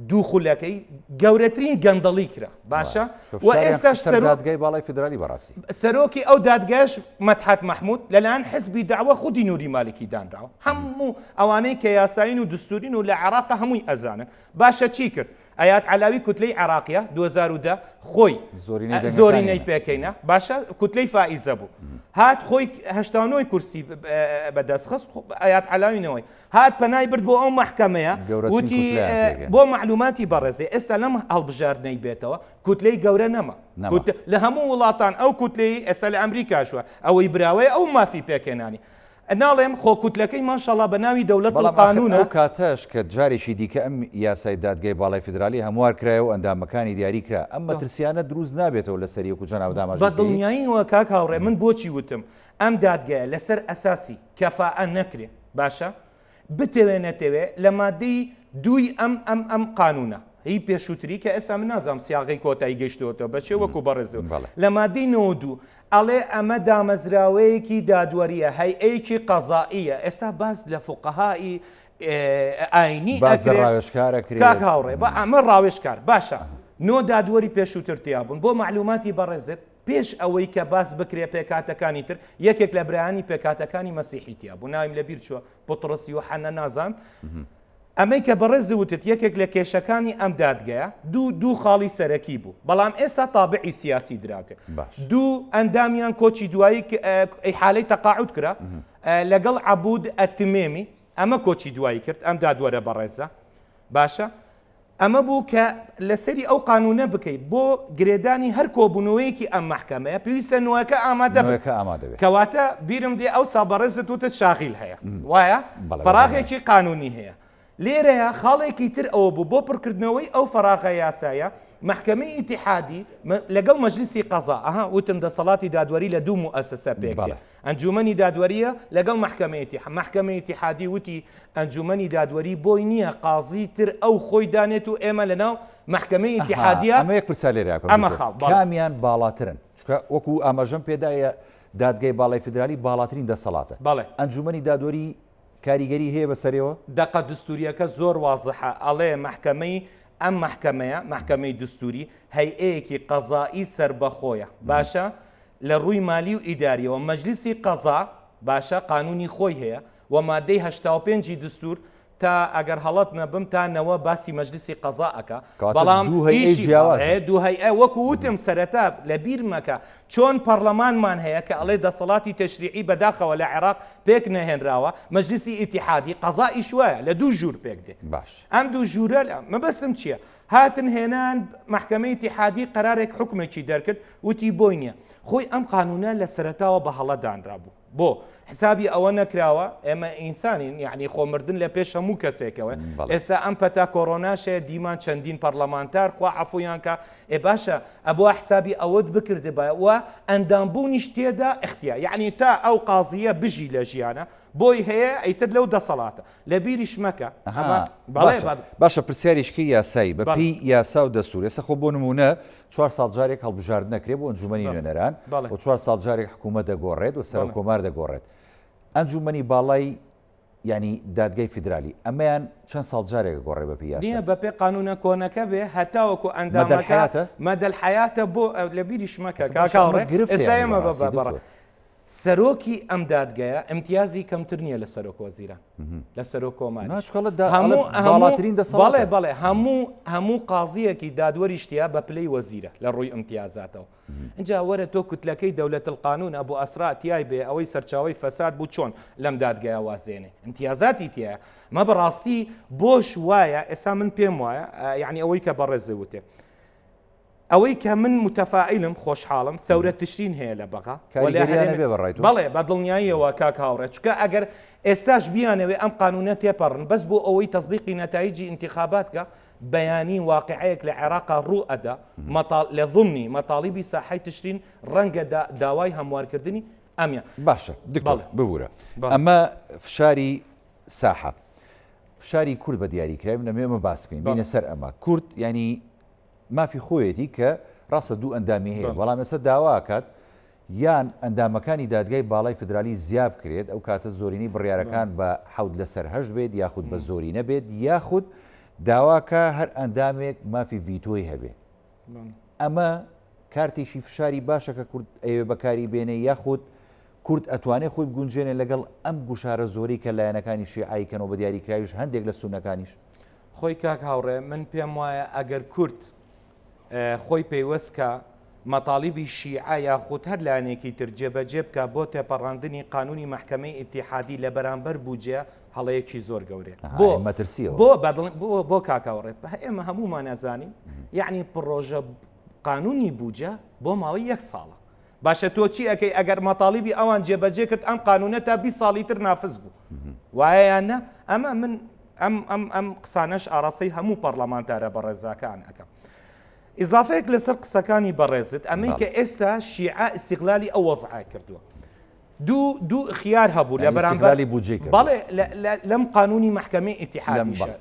دوو خولەکەی گەورەترین گەندەڵی کرا باشە و ئێستاش دادگای باڵای فیدرالی بەڕاستی سەرۆکی ئەو دادگاش مەدحەت مەحمود لەلایەن حزبی داوە خودی نوری مالکی دانراوە هەموو ئەوانەی کە یاسایین و دستورین و لە عێراق هەمووی ئەزانن باشە چی کرد ئەیاد علاوی کوتلەی عراقیە 2010 خۆی زۆرینەی پێکەینە باشە کوتلەی فائیزە بوو هات خۆی هەشتا کورسی بەدەستخست ئەیاد علاوینەوەی هات پەنای برد بۆ ئەو مەحکەمەیە وتی بۆ مەعلوماتی بەڕێزێ ئێستا لەم هەڵبژاردنەی بێتەوە کوتلەی گەورە نەما لە هەموو وڵاتان ئەو کوتلەی ئێستا لە ئەمریکاشوە ئەوەی براوەیە ئەو مافی پێکهێنانی ناڵێم خۆ کوتلەکەی ماشەڵا بە ناوی دەولەت قانون ئەو کاتەش کە جارێکی دیکە ئەم یاسای دادگای باڵای فیدرالی هەموار کرایە و ئەندامەکانی دیاری کرا ئەم مەترسیانە دروست نابێتەوە لەسەر یەک و جەناب داماژە بە دڵنیاییەوە کاک هاوڕێ من بۆچی وتم ئەم دادگایە لەسەر ئەساسی کەفائە نەکرێ باشە بتەوێ نەتەوێ لە مادەی دووی ئەم ئەم ئەم قانونە هی پێشووتری کە ئێستا من نازانم سیاغی کۆتایی گەیشتووەتەوە بەچێ وەکو بەڕێز لە مادەی 92 ئەڵێ ئەمە دامەزراوەیەکی دادوەریە هەیئەیەکی قەزائیە ئێستا باس لە فقهائی ئاینی ڕاوێژکارە کاک هاوڕێ بە ئەمە ڕاوێژکار باشە نۆ دادوەری پێشووتر تیا بوون بۆ معلوماتی بەڕێزت پێش ئەوەی کە باس بکرێ پێکهاتەکانی تر، یەکێک لە برایانی پێکهاتەکانی مەسیحی تیا بوو، ناویم لە بیر چووە، پوتڕس یوحەنا نازانم. ئەمەی کە بەڕێز وتت یەکێک لە کێشەکانی ئەم دادگەیە دوو دوو خاڵی سەرەکی بوو، بەڵام ئێستا تابعی سیاسی دراوتێ. دوو ئەندامیان کۆچی دوایی ئیحالەی تەقاعود کرا لەگەڵ عەبود ئەتمێمی، ئەمە کۆچی دوایی کرد ئەم دادوەرە بەڕێزە. باشە ئەمە بوو کە لەسەری ئەو قانونە بکەیت بۆ گرێدانی هەر کۆبوونەوەیەکی ئەم مەحکەمەیە پێویستە نوێکە ئامادە بێت ئامادە بێت کەواتە بیرم دێ ئەوسا بەڕێزت وتت شاغیل هەیە وایە فەراغێکی قانونی هەیە لێرەیە خاڵێکی تر ئەوە بوو بۆ پڕکردنەوەی ئەو فەراغە یاسایە مەحکەمەی ئیتیحادی لەگەڵ مەجلیسی قەزا ئەها وتم دەسەڵاتی دادوەری لە دوو موئەسەسە پێک دێ ئەنجومەنی دادوەریە لەگەڵ مەحکەمەی ئیتیحاد مەحکەمەی ئیتیحادی وتی ئەنجومەنی دادوەری بۆی نییە قازی تر ئەو خۆی دانێت و ئێمە لەناو مەحکەمەی ئیتیحادیە ئەمە یەک پرسیار لێرە ئەمە خاڵ کامیان باڵاترن چونکە وەکو ئاماژەم پێدایە. دادگای باڵای فیدرالی باڵاترین دەسەڵاتە. بەڵێ. ئەنجومەنی دادوەری کاریگەری هەیە بەسەرێوە؟ دەقە دستوریەکە زۆر وازحە ئەڵێ مەحکەمەی ئەم مەحکەمەیە، مەحکەمەی دستوری، هەیئەیەکی قەزائی سەربەخۆیە باشە لە ڕووی مالی و ئیداریەوە مەجلیسی قەزا باشە قانونی خۆی هەیە و مادەی 85 ی دستور تا ئەگەر هەڵەت نەبم تا نەوە باسی مەجلیسی قەزا ئەکا بەڵام ئیشی جیاوازە دوو هەیئە وەکو وتم سەرەتا لە بیر مەکە چۆن پەڕلەمانمان هەیە کە ئەڵێ دەسەڵاتی تەشریعی بەداخەوە لە عێراق پێک نەهێنراوە مەجلیسی ئیتیحادی قەزائیش وایە لە دوو ژوور پێک دێ باش ئەم دوو ژوورە لە مەبەستم چییە هاتن هێنان مەحکەمەی ئیتیحادی قەرارێک حوکمێکی دەرکرد وتی بۆی نییە خۆی ئەم قانونە لە سەرەتاوە بە هەڵە دانرابوو بۆ حسابی ئەوە نەکراوە ئێمە ئینسانین یعنی خۆ مردن لە پێش هەموو کەسێکەوە ئێستا ئەم پەتا کۆرۆناشەیە دیمان چەندین پەرلەمانتار خوا عەفویان کە ئێ باشە ئەبووە حسابی ئەوەت بکردبایە و ئەندامبوونیش تێدا اختیا یعنی تا ئەو قازیە بژی لە ژیانە بۆی هەیە ئیتر لەو دەسەڵاتە لە بیریش مەکە ئەمە بەڵێ باشە پرسیارێکی یاسایی بە پێی یاسا و دەستور ئێستا خۆ بۆ نمونە چوار ساڵ جارێک هەڵبژاردن دەکرێت بۆ ئەنجومەنی نوێنەران و چوار ساڵ جارێک حکوومەت دەگۆڕێت و سەرۆک کۆمار دەگۆڕێت ئەنجومەنی باڵای ینی دادگای فیدرالی ئەمەیان چەند ساڵ جارێک گۆڕێ بە پێی نییە بە پێ قانونە کۆنەکە بێ هەتاوەکو ئەندامەکە مەدەل حیاتە بۆ لە بیریش مەکە کاکاڕێ ئێستا ئێمە بە بەڕ سەرۆکی ئەم دادگایە ئیمتیازی کەمتر نییە لە سەرۆک وەزیران لە سەرۆک کۆمار بەڵێ بەڵێ هەموو هەموو قازیەکی دادوەریش تیا بە پلەی وەزیرە لە ڕووی ئیمتیازاتەوە اینجا وەرە تۆ کوتلەکەی دەولەت القانون ئەبو ئەسرا تیای بێ ئەوەی سەرچاوی فەساد بوو چۆن لەم دادگایە وازێنێ ئیمتیازاتی تایە مە بەڕاستی بۆش وایە ئێستا من پێم وایە یعنی ئەوەی کە بەڕێزێ وتێ ئەوەی کە من متەفائیلم، خۆشحاڵم، ثەورە تشرین هەیە لە بەغا و لە کاریگەریان هەرێمی ئەبێ بە ڕای تۆ؟ بەڵێ بە دڵنیاییەوە کاک هاوڕێ، چونکە ئەگەر ئێستاش بیانەوێ ئەم قانوونە تێپەڕن بەس بۆ ئەوەی تەسدیقی نەتایجی ئینتیخابات کە بەیانی واقیعەیەک لە عێراقا ڕوو ئەدا مەتاڵ لە ضمنی مەتاڵیبی ساحەی تشرین ڕەنگە دا داوای هەموارکردنی ئەمیان باشە دکتۆر بەڵێ ببورە بەڵێ. ئەمە فشاری ساحە فشاری کورد بە دیاریکراوی من ئەمەوێ ئەمە باس بکەین بەڵێ. بینە سەر ئەمە کورد یانی مافی خۆیەتی کە ڕاستە دوو ئەندامی هەیە بەڵام ئێستا داوا ئەکات یان ئەندامەکانی دادگای باڵای فیدرالی زیا بکرێت ئەو کاتە زۆرینەی بڕیارەکان بە حەوت لەسەر هەشت بێت یاخود بە زۆرینە بێت یاخود داواکە هەر ئەندامێک مافی ڤیتۆی هەبێ ئەمە کارتێکی فشاری باشە کە کورد ئەوێ بەکاری بێنێ یاخود کورد ئەتوانێ خۆی بگونجێنێ لەگەڵ ئەم گوشارە زۆری کە لایەنەکانی شیعایی کەنەوە بە دیاریکراویش هەندێک لە سونەکانیش خۆی کاک هاوڕێ من پێم وایە ئەگەر کورد خۆی پەیوەست کا مەتاڵیبی شیعە یاخود هەر لایەنێکی تر جێبەجێ بکا بۆ تێپەڕاندنی قانونی مەحکەمەی ئیتیحادی لە بەرامبەر بوجە هەڵەیەکی زۆر گەورەیە بۆ مەترسیەوە بۆ بەدڵ بۆ بۆ کاک هاوڕێ ئێمە هەموومان ئەزانین یعنی پڕۆژە قانونی بوجە بۆ ماوەی یەک ساڵە باشە تۆ چی ئەکەی ئەگەر مەتاڵیبی ئەوان جێبەجێ کرد ئەم قانونە تا 20 ساڵی تر نافز بوو وایە یان نا ئەمە من ئەم ئەم ئەم قسانەش ئاراستەی هەموو پەرلەمانتارە بەڕێزاکان ئەکەم ئیزافەیەک لەسەر قسەکانی بەڕێزت ئەمەی کە ئێستا شیعە ئیستیغلالی ئەو وەزعە کردووە دوو دوو خیار هەبوو لە بەرامبەر بودجەی کرد بەڵێ لەم قانونی مەحکەمەی ئیتیحادیشە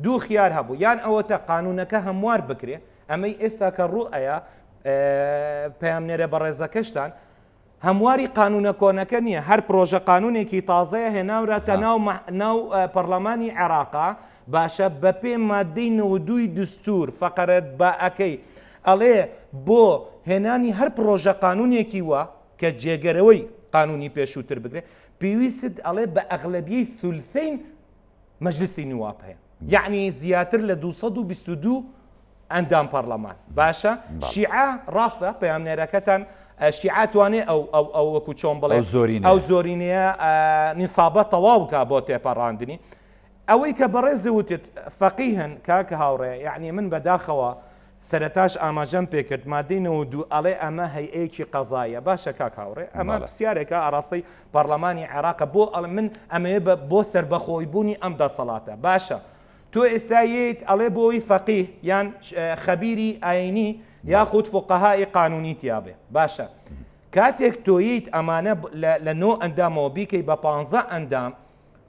دوو خیار هەبوو یان ئەوەتە قانونەکە هەموار بکرێ ئەمەی ئێستا کە ڕوو ئەیا پەیامنێرە بەڕێزەکەشتان هەمواری قانونە کۆنەکە نییە هەر پرۆژە قانونێکی تازەیە هێناوراتە ناو ناو پەرلەمانی عێراقا باشە بەپێ مادەی نەوەدووی دستور فەقەرەت باەکەی ئەڵێ بۆ هێنانی هەر پرۆژە قانونێکی وە کە جێگەرەوەی قانونی پێشووتر بگرێت پێویست ئەڵێ بە ئەغلبیەی ثلثین مەجلسی نواب هەیە یەعنی زیاتر لە 222 ئەندام پەرلەمان باشە شیعە ڕاستە پەیامنێرەکەتان شیعە توانێ ئەو ئەو ئەو وەکو چۆن بڵێ ئەو زۆرینەیە نیسابە تەواو کا بۆ تێپەڕاندنی ئەوەی کە بەڕێز وتت فەقیهن کاکە هاوڕێ یعنی من بەداخەوە سەرەتاش ئاماژەم پێکرد مادەی 92 ئەڵێ ئەمە هەیئەیەکی قەزایە باشە کاک هاوڕێ ئەمە پرسیارێکە ئاراستەی پەڕلەمانی عێراقە بۆ ئەڵێ من ئەمەوێ بە بۆ سەربەخۆی بوونی ئەم دەسەڵاتە باشە تۆ ئێستا یەیت ئەڵێ بۆی فەقیه یان خەبیری ئاینی یاخود فقەهای قانونی تیابێ باشە کاتێک تۆیت ئەمانە لە نۆ ئەندامەوە بیکەی بە پ ئەندام.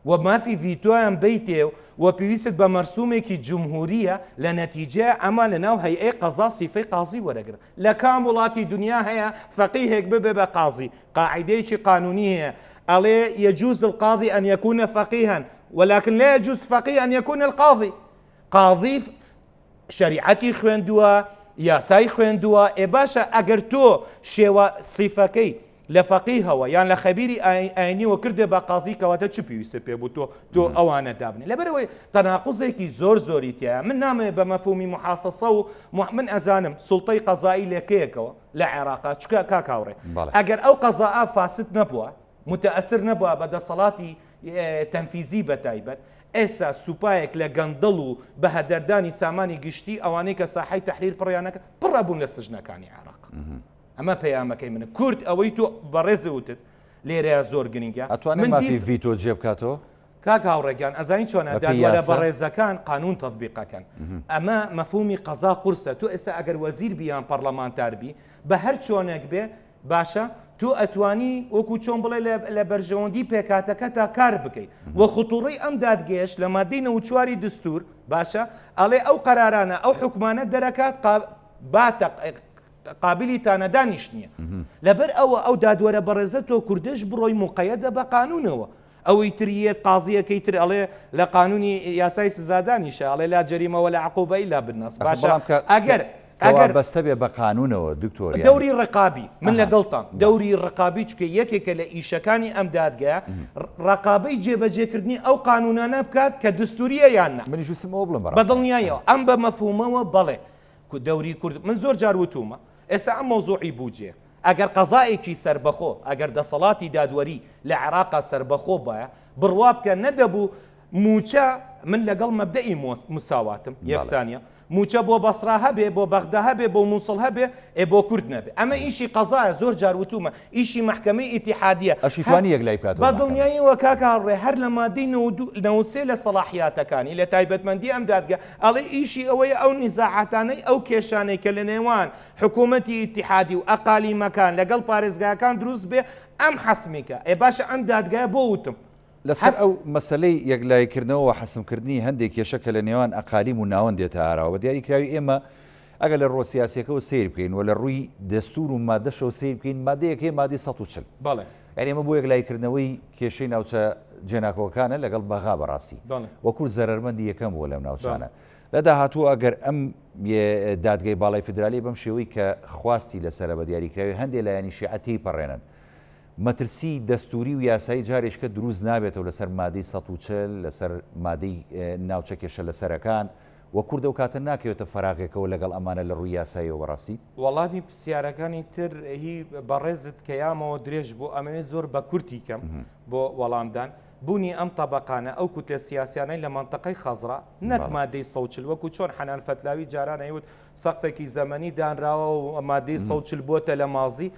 و مافی ڤیتۆیان بەیتێ و پێویستت بە مەرسومێکی جمهوریە لە نەتیجەیا ئەمە لە ناو هەیئەی قەزا سیفەی قازی وەرەگرن لە کام وڵاتی دنیا هەیە فەقیهێک ببێ بە قازی قاعیدەیەکی قانونی هەیە ئەڵێ يجوز القاضي أن يكون فقيها ولكن لا يجوز فقيه أن يكون القاضي قاضی شەریعەتی خوێندووە، یاسای خوێندووە، ئێ باشە ئەگەر تۆ شێوە سیفەکەی لە فەقیهەوە یان لە خەبیری ئاینیەوە کردێ بە قازی کەواتە چ پێویستە پێ بوو تۆ تۆ ئەوانە دابنێ لەبەرەوەی تەناقوزێکی زۆر زۆری تایە من نامەوێ بە مەفهومی محاسەسە و من ئەزانم سوڵتەی قەزایی لەکەیەکەوە لە عێراقا چکە کاک هاوڕێ ئەگەر ئەو قەزاء فاسد نەبووە متەئەسر نەبووە بە دەسەڵاتی تەنفیزی بەتایبەت، ئێستا سوپایەک لە گەندەڵ و بەهەدەردانی سامانی گشتی ئەوانەی کە ساحەی تەحریر پڕیانەکە پڕ ئەبوون لە سجنەکانی عێراق. ئەمە پەیامەکەی منە. کورد ئەوەی تۆ بەڕێز وتت لێرەیە زۆر گرنگە. ئەتوانێت مافی ڤیتۆ جێ بکاتەوە؟ کاک هاوڕێ گیان ئەزانی چۆنە دادوەرە بەڕێزەکان قانون تەطبیق ئەکەن ئەمە مەفهومی قەزا قورسە تۆ ئێستا ئەگەر وەزیر بی یان پەڕلەمانتار بی بە هەر چۆنێک بێ باشە تۆ ئەتوانی وەکو چۆن بڵێ لە بەرژەوەندی پێکاتەکەتا کار بکەیت و خطوڕی ئەم دادگەیەش لە مادەی 94 دستور باشە ئەڵێ ئەو قەرارانە ئەو حکومانە دەرەکات باتە قابلی تانەدانیش نییە لەبەر ئەوە ئەو دادوەرە بەڕێزە تۆ کوردش بڕۆی مقەیەدە بە قانونەوە ئەوی تر یەت قازیەکەی تر ئەڵێ لە قانونی یاسای سزادانیشە ئەڵێ لا جریمە ولا عقوبە الا بالنص باشە ئەگەر ئەگەر بەستە بێ بە قانونەوە دکتۆر دەوری ڕقابی من لەگەڵتان دەوری ڕقابی چکە یەکێکە لە ئیشەکانی ئەم دادگایە ڕقابەی جێبەجێکردنی ئەو قانونانە بکات کە دستوریە یان نا منیش ویستم ئەوە بڵێم بە دڵنیایەوە ئەم بە مەفهومەوە بەڵێ دەوری کورد من زۆر جار وتومە ئێستا ئەم مەوزوعی بوجێ ئەگەر قەزائێکی سەربەخۆ، ئەگەر دەسەڵاتی دادوەری لە عێراقا سەربەخۆ بایە، بڕوا بکە نەدەبوو مووچە، من لەگەڵ مەبدەئی مساواتم، یەکسانیە، مووچە بۆ بەسڕا هەبێ، بۆ بەغدا هەبێ، بۆ موسڵ هەبێ، ئێ بۆ کورد نەبێ. ئەمە ئیشی قەزایە، زۆر جار وتوومە، ئیشی مەحکەمەی ئیتیحادیە. ئەشی توانی یەکلای بکاتەوە بە دڵنیاییەوە کاک هاوڕێ هەر لە مادەی 93 لە سەڵاحیاتەکانی، لە تایبەتمەندی ئەم دادگا، ئەڵێ ئیشی ئەوەیە ئەو نیزاعاتانەی، ئەو کێشانەی کە لە نێوان حکوومەتی ئیتیحادی و ئەقالیمەکان لەگەڵ پارێزگاکان دروست بێ ئەم حەسمی کە ئێ باشە ئەم دادگایە بۆ وتم لەسەر ئەو مەسەلەی یەکلاییکردنەوە و حەسمکردنی هەندێک کێشە کە لە نێوان ئەقالیم و ناوەند دێتە ئاراوە بە دیاریکراوی ئێمە ئەگەر لە ڕووە سیاسیەکەوە سەیر بکەین و لە ڕووی دەستور و مادەشەوە سەیر بکەین مادەیەک هەیە مادەی 140 بەڵێ یعنی ئێمە بۆ یەکلاییکردنەوەی کێشەی ناوچە جێناکۆکانە لەگەڵ بەغا بەڕاستی وە کورد زەرەرمەندی یەکەم بووە لەم ناوچانە لە داهاتوو ئەگەر ئەم دادگای باڵای فیدرالی بەم شێوەی کە خواستی لەسەرە بە دیاریکراوی هەندێ لایەنی شیعە تێیپەڕێنن مەترسی دەستوری و یاسایی جارێکە دروست نابێتەوە لەسەر مادەی 140 لەسەر مادەی ناوچە کێشە لەسەرەکان و کورد ئەو کاتە ناکەوێتە فەراغێکەوە لەگەڵ ئەمانە لە ڕووی یاساییەوە بەڕاستی؟ وەڵامی پرسیارەکانی تر هی بەڕێزت کە یامەوە درێژ بوو ئەمەوێت زۆر بە کورتی کەم بۆ وەڵامدان. بوونی ئەم تەبەقانە، ئەو کوتلە سیاسیانەی لە مەنتەقەی خەزڕا، نەک مادەی 140 وەکو چۆن حەنان فەتلاوی جاران ئەیوت سەقفێکی زەمەنی دانراوە و مادەی 140 بۆتە لە مازی،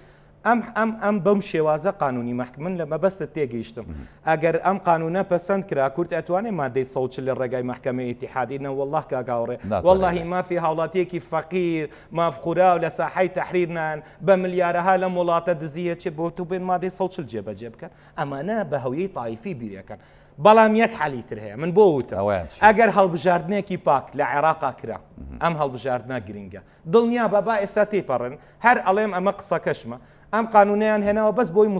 ئەم ئەم ئەم بەم شێوازە قانونی مەحک من لە مەبەستت تێگەیشتم ئەگەر ئەم قانونە پەسەند کرا کورد ئەتوانێ مادەی 140 لە ڕێگای مەحکەمەی ئیتیحادی نە والله کاک هاوڕێ واللهی مافی هاوڵاتیەکی فەقیر ماف خوراو لە ساحەی تەحریر نان بە ملیارەها لەم وڵاتە دزیە چێ بۆ تو بێن مادەی 140 جێبەجێ بکەن ئەمانە بە هەویەی تایفی بیرەکەن بەڵام یەک حەلی تر هەیە من بۆ وتم ئەگەر هەڵبژاردنێکی پاک لە عێراقا کرا ئەم هەڵبژاردنە گرنگە دڵنیا بە با ئێستا تێپەڕن هەر ئەڵێم ئەمە قسەکەشمە ئەم قانونیان هێناوە بەس بۆی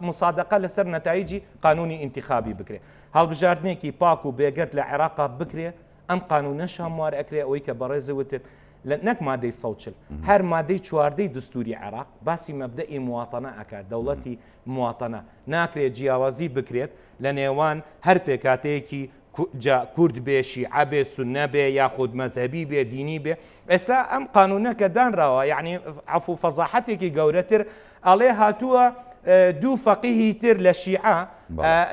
مسادقە لەسەر نەتایجی قانونی ئینتخابی بکرێ هەڵبژاردنێکی پاک و بێگەرد لە عێراقا بکرێ ئەم قانونەش هەموار ئەکرێ ئەوەی کە بەڕێز وتت لە نەک مادەی 140 هەر مادەی چواردەی دستوری عێراق باسی مەبدەئی مواتەنە ئەکات دەوڵەتی مواتەنە ناکرێت جیاوازی بکرێت لە نێوان هەر پێکاتەیەکی جا کورد بێ شیعە بێ سوننە بێ یاخود مەزهەبی بێ دینی بێ ئێستا ئەم قانونە کە دانراوە یعنی عەفو فەزاحەتێکی گەورەتر ئەڵێ هاتووە دوو فەقیهی تر لە شیعە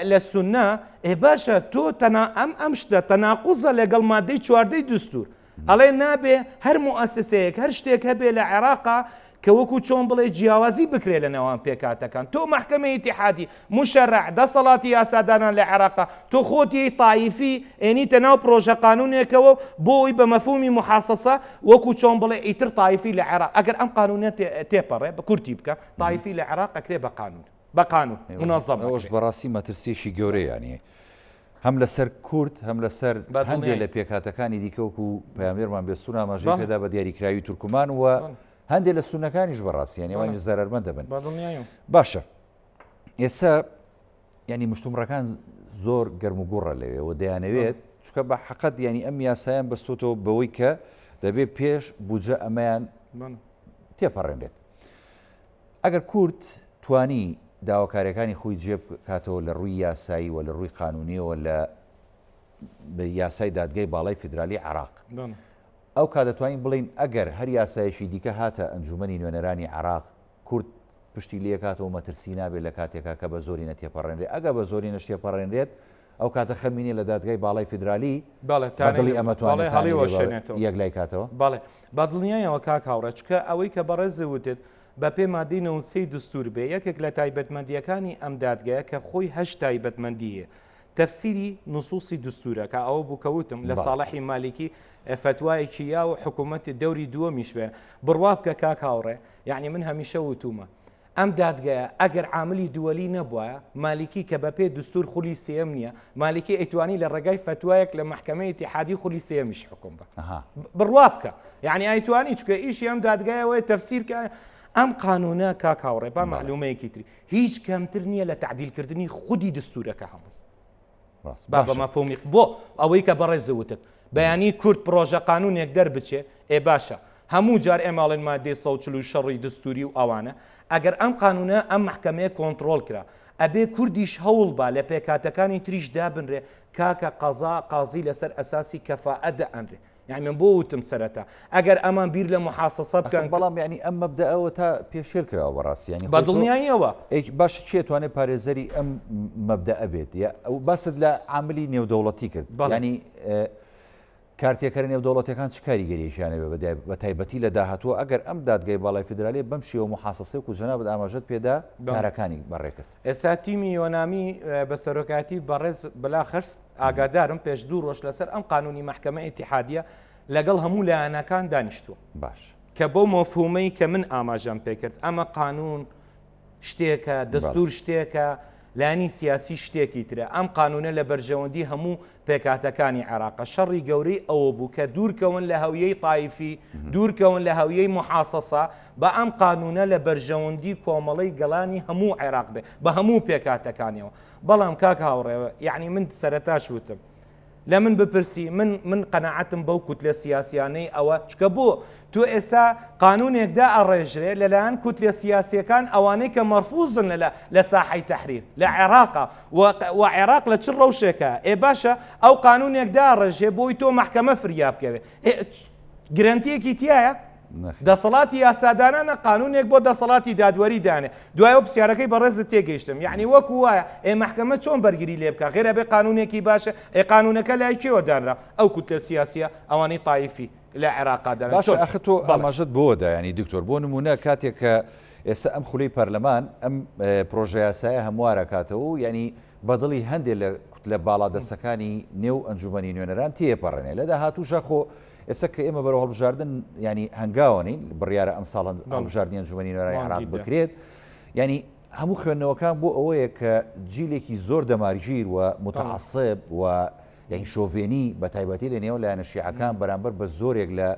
لە سوننە ئێ باشە تۆ تەنا ئەم ئەم شتە تەناقوزە لەگەڵ مادەی چواردەی دستور ئەڵێ نابێ هەر موئەسسەیەک هەر شتێک هەبێ لە عێراقا کە وەکو چۆن بڵێ جیاوازی بکرێ لە نێوان پێکهاتەکان تۆ مەحکەمەی ئیتیحادی مشەرع دەسەڵاتی یاسادانان لە عێراقا تۆ خۆتی تایفی ئێنیتە ناو پرۆژە قانونێکەوە بۆی بە مەفهومی محاسەسە وەکو چۆن بڵێ ئیتر تایفی لە عێراق ئەگەر ئەم قانونە تێپەڕێ بە کورتی بکە تایفی لە عێراق ئەکرێ بە قانون بە قانون منەزەم ئەوەش بەڕاستی مەترسیەکی گەورەیە یانی. هەم لەسەر کورد هەم لەسەر هەندێک لە پێکهاتەکانی دیکە وەکو پەیامنێرمان بێستون ئاماژەی پێدا بە دیاریکراوی تورکمان و هەندێک لە سونەکانیش بەڕاستی یانی ئەوانیش زەرەرمەند دەبن. باشە ئێستا ینی مشتومڕەکان زۆر گەرم و گوڕە لەوێ و دەیانەوێت چکە بە حقت ینی ئەم یاسایان بەستۆتەوە بەوەی کە دەبێت پێش بودجە ئەمەیان تێپەڕێنرێت. ئەگەر کورد توانی داواکاریەکانی خۆی جێ بکاتەوە لە ڕووی یاسایی و لە ڕووی قانونیەوە لە یاسای دادگای باڵای فیدرالی عراق ئەو کا دەتوانین بڵین ئەگەر هەر یاسایەکی دیکە هاتە ئەنجومەنی نوێنەرانی عراق کورد پشتی لێکاتەوە مەترسی نابێت لە کاتێکا کە بە زۆری نەتێپەڕێنرێت ئەگە بە زۆری نەشتێپەڕێنرێت ئەو کاتە خەمی نیە لە دادگای باڵای فیدرالی بەڵێ بە دڵی ئەمە توانێت بەڵێ هەڵیوەشێنێتەوە. یەکلای کاتەوە؟ بەڵێ بە دڵنیایەوە کاک هاوڕێ چونکە ئەوەی کە بەڕێزت وتت بە پێ مادەی 93 دستور بێ یەکێک لە تایبەتمەندییەکانی ئەم دادگایە کە خۆی هەشت تایبەتمەندی هەیە تەفسیری نصوصی دستورە کە ئەوە بوو کە وتم لە ساڵحی مالیکی فەتوایەکی یا و حکوومەتی دەوری دووەمیش بێ بڕوا بکە کاک هاوڕێ یعنی من هەمیشە وتومە ئەم دادگایە ئەگەر عاملی دووەلی نەبوایە، مالیکی کە بەپێ دستور خولی سێیەم نییە، مالیکی ئەیتوانی لە ڕێگای فەتوایەک لە مەحکەمەی ئیتیحادی خولی سێیەمیش حوکم بە. بڕوا بکە. یعنی ئەیتوانی چونکە ئیشی ئەم دادگایە ئەوەیە تەفسیر کە ئەم قانونە کاک هاوڕێ با مەعلومەیەکی تری هیچ کەمتر نییە لە تەعدیلکردنی خودی دستورەکە هەمووی. با بە مەفهومی بۆ ئەوەی کە بەڕێز وتت بەیانی کورد پرۆژە قانونێک دەربچێ ئێ باشە هەموو جار ئێمە ئەڵێن مادەی 140 شەڕی دستوری و ئەوانە ئەگەر ئەم قانونە ئەم مەحکەمەیە کۆنتڕۆڵ کرا ئەبێ کوردیش هەوڵ با لە پێکهاتەکانی تریش دابنرێ کاکە قەزا قازی لەسەر ئەساسی کەفائە دەئەنرێ یانی من بۆ وتم سەرەتا ئەگەر ئەمان بیر لە محاسەسە بکەن بەڵام یانی ئەم مەبدەئەوە تا پێشێل کراوە بەڕاستی یانی بە دڵنیاییەوە باش کێ توانێت پارێزەری ئەم مەبدەئە بێت یا ئەو باست لە عاملی نێودەوڵەتی کرد ینی کارتێکەرە نێودەوڵەتەکان چ کاریگەریەکیان هەبێ بە تایبەتی لە داهاتووە ئەگەر ئەم دادگای باڵای فیدرالیە بەم شێوە محاسەسەی و جەنابت ئاماژەت پێدا کارەکانی بەڕێکرد ئێستا تیمی یۆنامی بە سەرۆکایەتی بەڕێز بلاخرست ئاگادارم پێش دوو ڕۆژ لەسەر ئەم قانونی مەحکەمە ئیتیحادیە لەگەڵ هەموو لایەنەکان دانیشتووە باش کە بەو مەفهومەی کە من ئاماژەم پێکرد ئەمە قانون شتێکە دەستور شتێکە لانی سیاسی شتێکی ترە ئەم قانونە لە بەرژەوەندی هەموو پێکاتەکانی عێراقە شەڕی گەورەی ئەوە بوو کە دوورکەون لە هەویەی تایفی دوورکەون لە هەویەی محاسەسە بە ئەم قانونە لە بەرژەوەندی کۆمەڵەی گەلانی هەموو عێراق بێ بە هەموو پێکاتەکانیەوە بەڵام کاک هاوڕێ یعنی من سەرەتاش وتم لە من بپرسی من من قەناعەتم بەو کوتلە سیاسیانەی ئەوە چکە بۆ تۆ ئێستا قانونێکدا ئەڕێژرێ لەلایەن کوتلە سیاسیەکان ئەوانەی کە مەرفوزن لە لە ساحەی تەحریر لە عێراقا و عێراق لە چ ڕەوشێکە ئێ باشە ئەو قانونێکدا ڕێژێ بۆی تۆ مەحکەمە فریا بکەوێ گرەنتیەکی تایە دەسەڵاتی یاسادانانە قانونێک بۆ دەسەڵاتی دادوەری دانێ دوایەوە پرسیارەکەی بەڕێزت تێگەیشتم یعنی وەکو وایە ئێ مەحکەمە چۆن بەرگری لێ بکا غێرە بێ قانونێکی باشە ئێ قانونەکە لای کێوە دانرا ئەو کوتلە سیاسیە ئەوانەی تایفی لە عێراقا دەرن باشە ئەخ تۆ ئاماژەت بۆ دا ینی دکتۆر بۆ نمونە کاتێک کە ئێستا ئەم خولەی پەرلەمان ئەم پرۆژە یاسایە هەموارەکاتەوە و ینی بەدڵی هەندێک لە کوتلە باڵادەستەکانی نێو ئەنجومەنی نوێنەران تێپەڕێنێ لە داهاتووشا خۆ ئێستا کە ئێمە بەرەو هەڵبژاردن ینی هەنگاوەنین بڕیارە ئەم ساڵ هەڵبژاردنی ئەنجومەنی نوێنەرانی عێراق بکرێت ینی هەموو خوێندنەوەکان بۆ ئەوەیە کە جیلێکی زۆر دەمارگیر و متعصب و یعنی شۆڤێنی بە تایبەتی لە نێو لایەنە شیعەکان بەرامبەر بە زۆرێک لە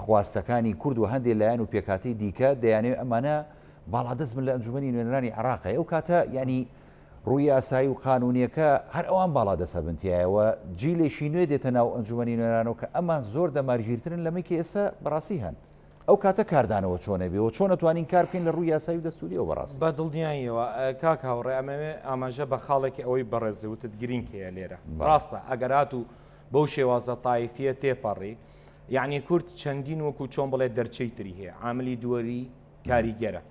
خواستەکانی کورد و هەندێک لایەن و پێکاتی دیکە دەیانەوێت ئەمانە باڵادەست بن لە ئەنجومەنی نوێنەرانی عێراق ئەو کاتە ینی ڕووی یاسایی و قانوونیەکە هەر ئەوان باڵادەست ئەبن تیایا و جیلێکی نوێ دێتە ناو ئەنجومەنی نوێنەرانەوە کە ئەمان زۆر دەمارگیرترن لەمەی کە ئێستا بەڕاستی هەن. ئەو کاتە کاردانەوە چۆن ئەبێ و چۆن ئەتوانین کار بکەین لە ڕووی یاسایی و دەستووریەوە بەڕاستی؟ بە دڵنیاییەوە کاک هاوڕێ ئەمەوێ ئاماژە بە خاڵێکی ئەوەی بەڕێز وتت گرینگ هەیە لێرە. ڕاستە ئەگەر هاتوو بەو شێوازە تایفیە تێپەڕی یعنی کورد چەندین وەکو چۆن بڵێ دەرچەی تری هەیە عاملی دووەری کاریگەرە.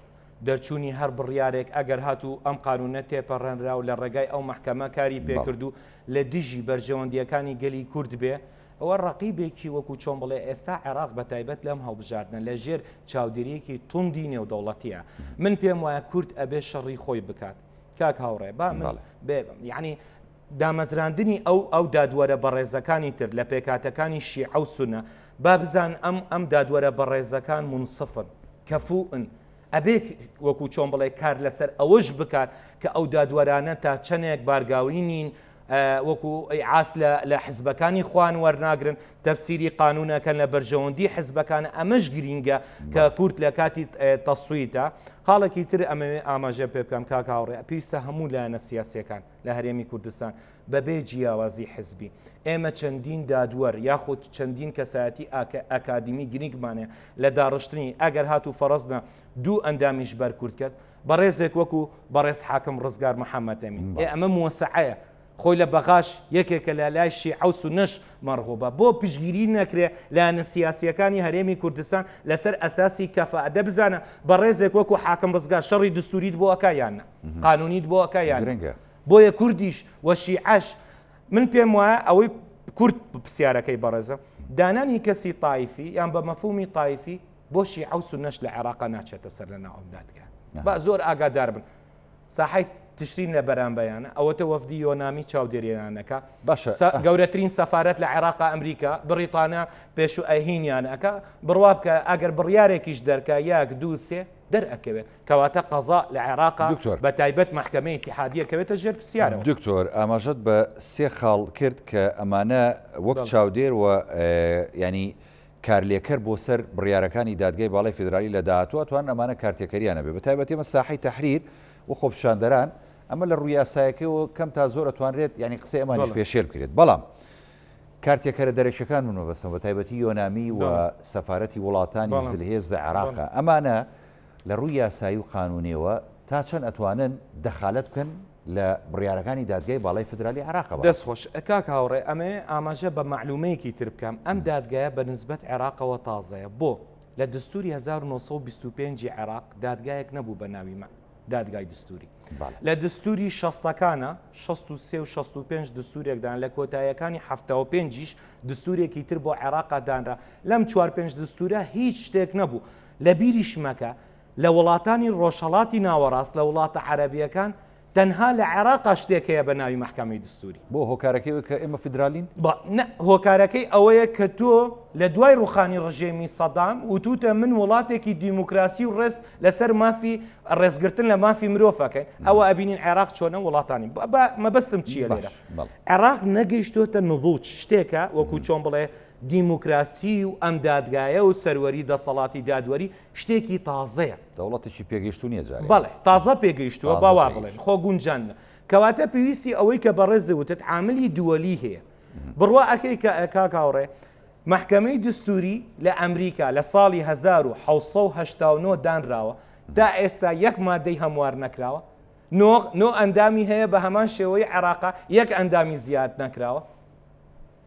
دەرچوونی هەر بڕیارێک ئەگەر هاتوو ئەم قانوونە تێپەڕێنرا و لە ڕێگای ئەو مەحکەمە کاری پێکرد و لە دژی بەرژەوەندییەکانی گەلی کورد بێ، ئەوە ڕەقیبێکی وەکوو چۆن بڵێ ئێستا عێراق بە تایبەت لەم هەڵبژاردنە لە ژێر چاودێرییەکی توندی نێودەوڵەتییە. من پێم وایە کورد ئەبێ شەڕی خۆی بکات. کاک هاوڕێ با من بێ یانی دامەزراندنی ئەو ئەو دادوەرە بەڕێزەکانی تر لە پێکهاتەکانی شیعە و سونە با بزان ئەم ئەم دادوەرە بەڕێزەکان مونسفن کەفوئن ئەبێ وەکو چۆن بڵێ کار لەسەر ئەوەش بکات کە ئەو دادوەرانە تا چەندێک بارگاوی نین. وەکو ئیعاس لە حزبەکانی خوان وەرناگرن تەفسیری قانونەکەن لە بەرژەوەندی حزبەکان ئەمەش گرینگە کە کورد لە کاتی تەسویتە خاڵێکی تر ئەمەوێ ئاماژە پێ بکەم کاک هاوڕێ پێویستە هەموو لایەنە سیاسیەکان لە هەرێمی کوردستان بەبێ جیاوازی حزبی ئێمە چەندین دادوەر یاخود چەندین کەسایەتی ئەکادیمی گرنگمانە لە داڕشتنی ئەگەر هاتوو فەڕزنە دوو ئەندامیش بەرکورد کرد بەڕێزێک وەکو بەڕێز حاکم ڕزگار محەمەد ئەمین ئێ ئەمە موەسەعەیە خۆی لە بەغاش یەکێکە لە لای شیعە و سونەش مەڕغوبە بۆ پشتگیری نەکرێ لایەنە سیاسیەکانی هەرێمی کوردستان لەسەر ئەساسی کەفاء دە بزانە بەڕێزێک وەکو حاکم ڕزگار شەڕی دستوریت بۆ ئەکا یان نا قانونیت بۆ ئەکا یان نا بۆیە کوردیش و شیعەش من پێم وایە ئەوەی کورد پرسیارەکەی بەڕێزە دانانی کەسی تایفی یان بە مەفهومی تایفی بۆ شیعە و سونەش لە عێراقا ناچێتە سەر لە ناو ئەم دادگا با زۆر ئاگادار بن ساحەی تشرین لە بەرامبەیانە ئەوەتە وەفدی یۆنامی چاودێریانەکە باشە گەورەترین سەفارەت لە عێراقا ئەمریکا بڕیتانە پێش و ئەهینیان ئەکا بڕوا بکە ئەگەر بڕیارێکیش دەرکە یەک دوو سێ دەرئەکەوێت کەواتە قەزا لە عێراقا دکتۆر. بە تایبەت مەحکەمەی ئیتیحادیە کەوێتە ژێر پرسیارەوە. دکتۆر ئاماژەت بە سێ خاڵ کرد کە ئەمانە وەک چاودێر و یانی کارلێکەر بۆ سەر بڕیارەکانی دادگای باڵای فیدرالی لە داهاتوو ئەتوانن ئەمانە کارتێکەریان هەبێت بە تایبەتی ئەمە ساحەی تەحریر و خۆپیشاندەران ئەمە لە ڕووی یاسایەکەوە کەم تا زۆر ئەتوانرێت یانی قسەی ئەمانیش پێشێل بکرێت بەڵام کارتێکەرە دەرەکیەکان من مەبەستم بە تایبەتی یۆنامی و سەفارەتی وڵاتانی زلهێز لە عێراقە ئەمانە لە ڕووی یاسایی و قانونیەوە تا چەند ئەتوانن دەخالەت بکەن لە بڕیارەکانی دادگای باڵای فیدرالی عێراقە بەڕاستی. دەست خۆش کاک هاوڕێ ئەمەوێ ئاماژە بە مەعلومەیەکی تر بکەم ئەم دادگایە بە نسبەت عێراقەوە تازەیە بۆ؟ لە دستوری 1925 ی عێراق دادگایەک نەبوو بە ناوی دادگای دستوری لە دستوری شەستەکانە 63 و 65 دستورێک دان لە کۆتایەکانی 75 یش دستورێکی تر بۆ عێراقا دانرا لەم چوار پێنج دستورە هیچ شتێک نەبوو لە بیریش مەکە لە وڵاتانی ڕۆژهەڵاتی ناوەڕاست، لە وڵاتە عەرەبییەکان، تەنها لە عێراقا شتێک هەیە بە ناوی مەحکەمەی دستوری. بۆ هۆکارەکەی ئەوەیە کە ئێمە فیدرالین؟ با، نە، هۆکارەکەی ئەوەیە کە تۆ لە دوای ڕوخانی ڕژێمی سەدام وتوتە من وڵاتێکی دیموکراسی و ڕێز لەسەر مافی ڕێزگرتن لە مافی مرۆڤ ئەکەین، ئەوە ئەبینین عێراق چۆنە وڵاتانی با، با مەبەستم چییە لێرە؟ عێراق نەگەیشتۆتە نضوج، شتێکە وەکو چۆن بڵێ دیموکراسی و ئەم دادگایە و سەروەری دەسەڵاتی دادوەری شتێکی تازەیە. دەوڵەتێکی پێگەیشتوو نییە جارێ. بەڵێ تازە پێگەیشتووە با وا بڵێین خۆ گونجاندنە. کەواتە پێویستی ئەوەی کە بەڕێزت وتت عاملی دووەلی هەیە. بڕوا ئەکەی کە کاک هاوڕێ مەحکەمەی دستوری لە ئەمریکا لە ساڵی 1989 دانراوە تا ئێستا یەک مادەی هەموار نەکراوە نۆ نۆ ئەندامی هەیە بە هەمان شێوەی عێراقا یەک ئەندامی زیاد نەکراوە.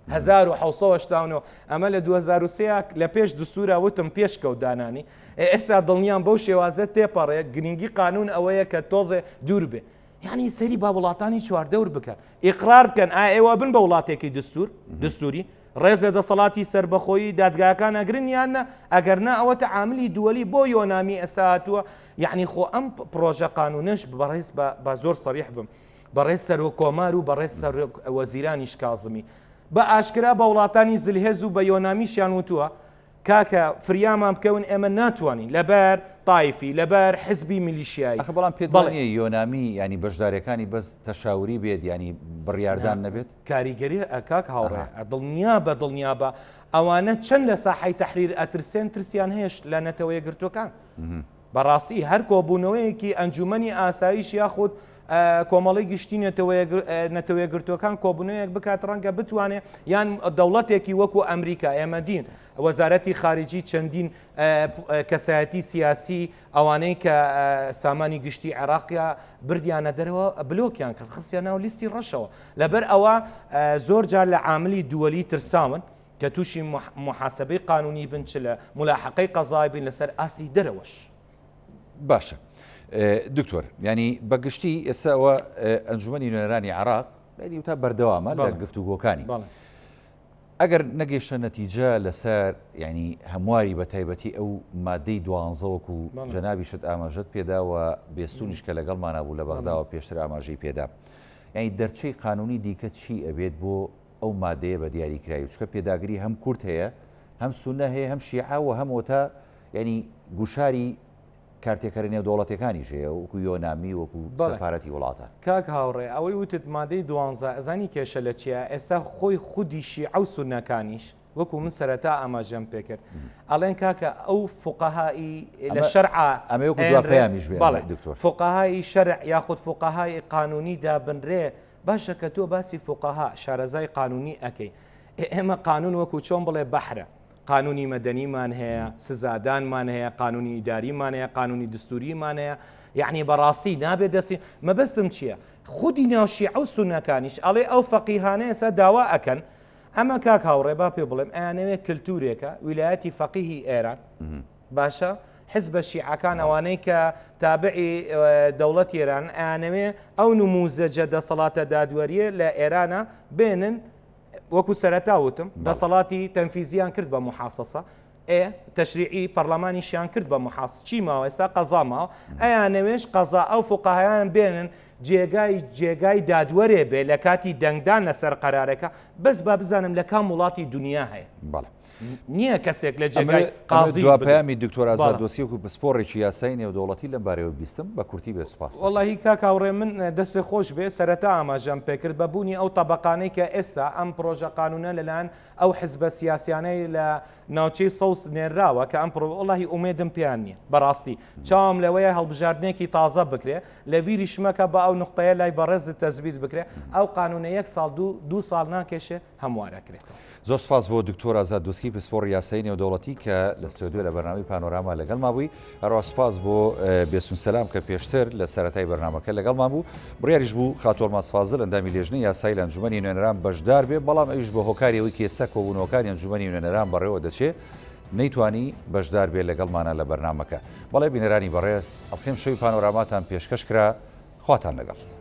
1789 ئەمە لە 2023 لە پێش دستورا وتم پێش کەوت دانانی ئێستا دڵنیام بەو شێوازە تێپەڕێ گرنگی قانون ئەوەیە کە تۆزێ دوور بێ یعنی سەری با وڵاتانی چواردەور بکەن ئیقرار بکەن ئا ئێوە بن بە وڵاتێکی دستور دستوری ڕێز لە دەسەڵاتی سربەخۆیی دادگاکان ئەگرن یان نە ئەگەر نا ئەوە تعاملی دووەلی بۆ یۆنامی ئێستا هاتووە یعنی خۆ ئەم پرۆژە قانونش بەڕێز بە زۆر سەریح بم بەڕێز سەرۆک کۆمار و بەڕێز سەرۆک وەزیرانیش کازمی بە ئاشکرا بە وڵاتانی زلهێز و بە یۆنامیشیان وتووە کاکە فریامان بکەون ئێمە ناتوانین لەبەر تایفی لەبەر حزبی میلیشیایی. ئەخە بەڵام پێت وا نییە یۆنامی یانی بەشداریەکانی بەس تەشاوری بێت یانی بڕیاردان نەبێت؟ کاریگەری کاک هاوڕێ دڵنیابە دڵنیابە ئەوانە چەند لە ساحەی تەحریر ئەترسێن ترسیان هەیەش لە نەتەوە یەکگرتووەکان. بەڕاستی هەر کۆبوونەوەیەکی ئەنجومەنی ئاسایش یاخود کۆمەڵی گشتی نەتەوەیەکگرتووەکان کۆبوونەوەیەک بکات ڕەنگە بتوانێ یان دەوڵەتێکی وەکو ئەمریکا ئێمە دین وەزارەتی خارجی چەندین کەسایەتی سیاسی ئەوانەی کە سامانی گشتی عێراقیا بردیانە دەرەوە بلۆکیان کرد خستیان ناو لیستی ڕەشەوە لەبەر ئەوە زۆر جار لە عاملی دووەلی ترساون کە تووشی موحاسەبەی قانونی بن چ لە مولاحەقەی قەزای بین لەسەر ئاستی دەرەوەش. باشە دکتۆر ینی بەگشتی ئێستا ئەوە ئەنجومەنی نوێنەرانی عراق تا بەردەوامە لە گفتوگۆکانی ئەگەر نەگەیشتە نەتیجە لەسەر ینی هەمواری بە تایبەتی ئەو مادەی دوانزەوەک و جەنابیشت ئاماژەت پێدا و بێستونیش کە لەگەڵمانە بوو لە بەغداوە پێشتر ئاماژەی پێدا یعنی دەرچەی قانونی دیکە چی ئەبێت بۆ ئەو مادەیە بە دیاریکراوی چونکە پێداگری هەم کورد هەیە هەم سونە هەیە هەم شیعە و هەم ئۆتا یعنی گوشاری کارتێکەرە نێودەوڵەتیەکانیش هەیە وەکو یۆنامی وەکو سەفارەتی وڵاتان. کاک هاوڕێ ئەوەی وتت مادەی دوانزە ئەزانی کێشە لە چیە ئێستا خۆی خودی شیعە و سوننەکانیش وەکو من سەرەتا ئاماژەم پێکرد ئەڵێن کاکە ئەو فوقەهائی لە شەرعا ئەمە وەکو دوا پەیامیش بێ بەڵێ دکتۆر فوقەهائی شەرع یاخود فوقەهائی قانونی دابنرێ باشە کە تۆ باسی فوقەها شارەزای قانونی ئەکەی ئێمە قانون وەکو چۆن بڵێ بەحرە قانونی مەدەنیمان هەیە، سزادانمان هەیە، قانونی ئیداریمان هەیە، قانونی دستوریمان هەیە، یەعنی بەڕاستی نابێت دەستی، مەبەستم چییە؟ خودی ناو شیعە و سوننەکانیش ئەڵێ ئەو فەقیهانە ئێستا داوا ئەکەن، ئەمە کاک هاوڕێ با پێ بڵێم ئەیانەوێ کلتورێکە ویلایەتی فەقیهی ئێران باشە حزبە شیعەکان ئەوانەی کە تابعی دەوڵەتی ئێران ئەیانەوێ ئەو نموزەجە دەسەڵاتە دادوەریە لە ئێرانە بێنن وەکو سەرەتا وتم دەسەڵاتی تەنفیزیان کرد بە محاسەسە ئێ تەشریعی پەرلەمانیشیان کرد بە محاس چی ماوە ئێستا قەزا ماوە ئەیانەوێش قەزا ئەو فقهایان بێنن جێگای جێگای دادوەرێ بێ لە کاتی دەنگدان لەسەر قەرارەکە بەس با بزانم لە کام وڵاتی دنیا هەیە بەڵێ. نییە کەسێک لە جێگای قازی دوا پەیامی دکتۆر ئازاد دۆسکی وەکو پسپۆڕێکی یاسایی نێودەوڵەتی لەم بارەیەوە بیستم بە کورتی بێ سوپاس. وەڵاهی کاک هاوڕێ من دەستێ خۆش بێ سەرەتا ئاماژەم پێکرد بە بوونی ئەو تەبەقانەی کە ئێستا ئەم پرۆژە قانونە لەلایەن ئەو حزبە سیاسیانەی لە ناوچەی سەوز نێرراوە کە ئەم پرۆ وەڵاهی ئومێدم پێیان نییە بەڕاستی چاوم لەوەیە هەڵبژاردنێکی تازە بکرێ لە بیریشمەکە بە ئەو نوقتەیە لای بەڕێزت تەزبیت بکرێ ئەو قانونە یەک ساڵ دوو دوو ساڵ ناکێشێ هەموارەکرێتەوە. زۆر سپاس بۆ دکتۆر ئازاد دوسکی پسپۆڕی یاسایی نێودەوڵەتی کە لە ستۆدیۆ لە بەرنامەی پانۆراما لەگەڵما بووی، هەروەها سپاس بۆ بێسون سەلام کە پێشتر لە سەرەتای بەرنامەکە لەگەڵمان بوو. بڕیاریش بوو خاتوو ئەڵماس فازل ئەندامی لێژنەی یاسایی لە ئەنجومەنی نوێنەران بەشدار بێ، بەڵام ئەویش بە هۆکاری ئەوەی کە ئێستا کۆبوونەوەکانی ئەنجومەنی نوێنەران بەڕێوە دەچێ نەیتوانی بەشدار بێ لەگەڵمانا لە بەرنامەکە. بەڵێ بینەرانی بەڕێز ئەڵقەی ئەمشەوی پانۆراماتان پێشکەش کرا، خواتان لەگەڵ.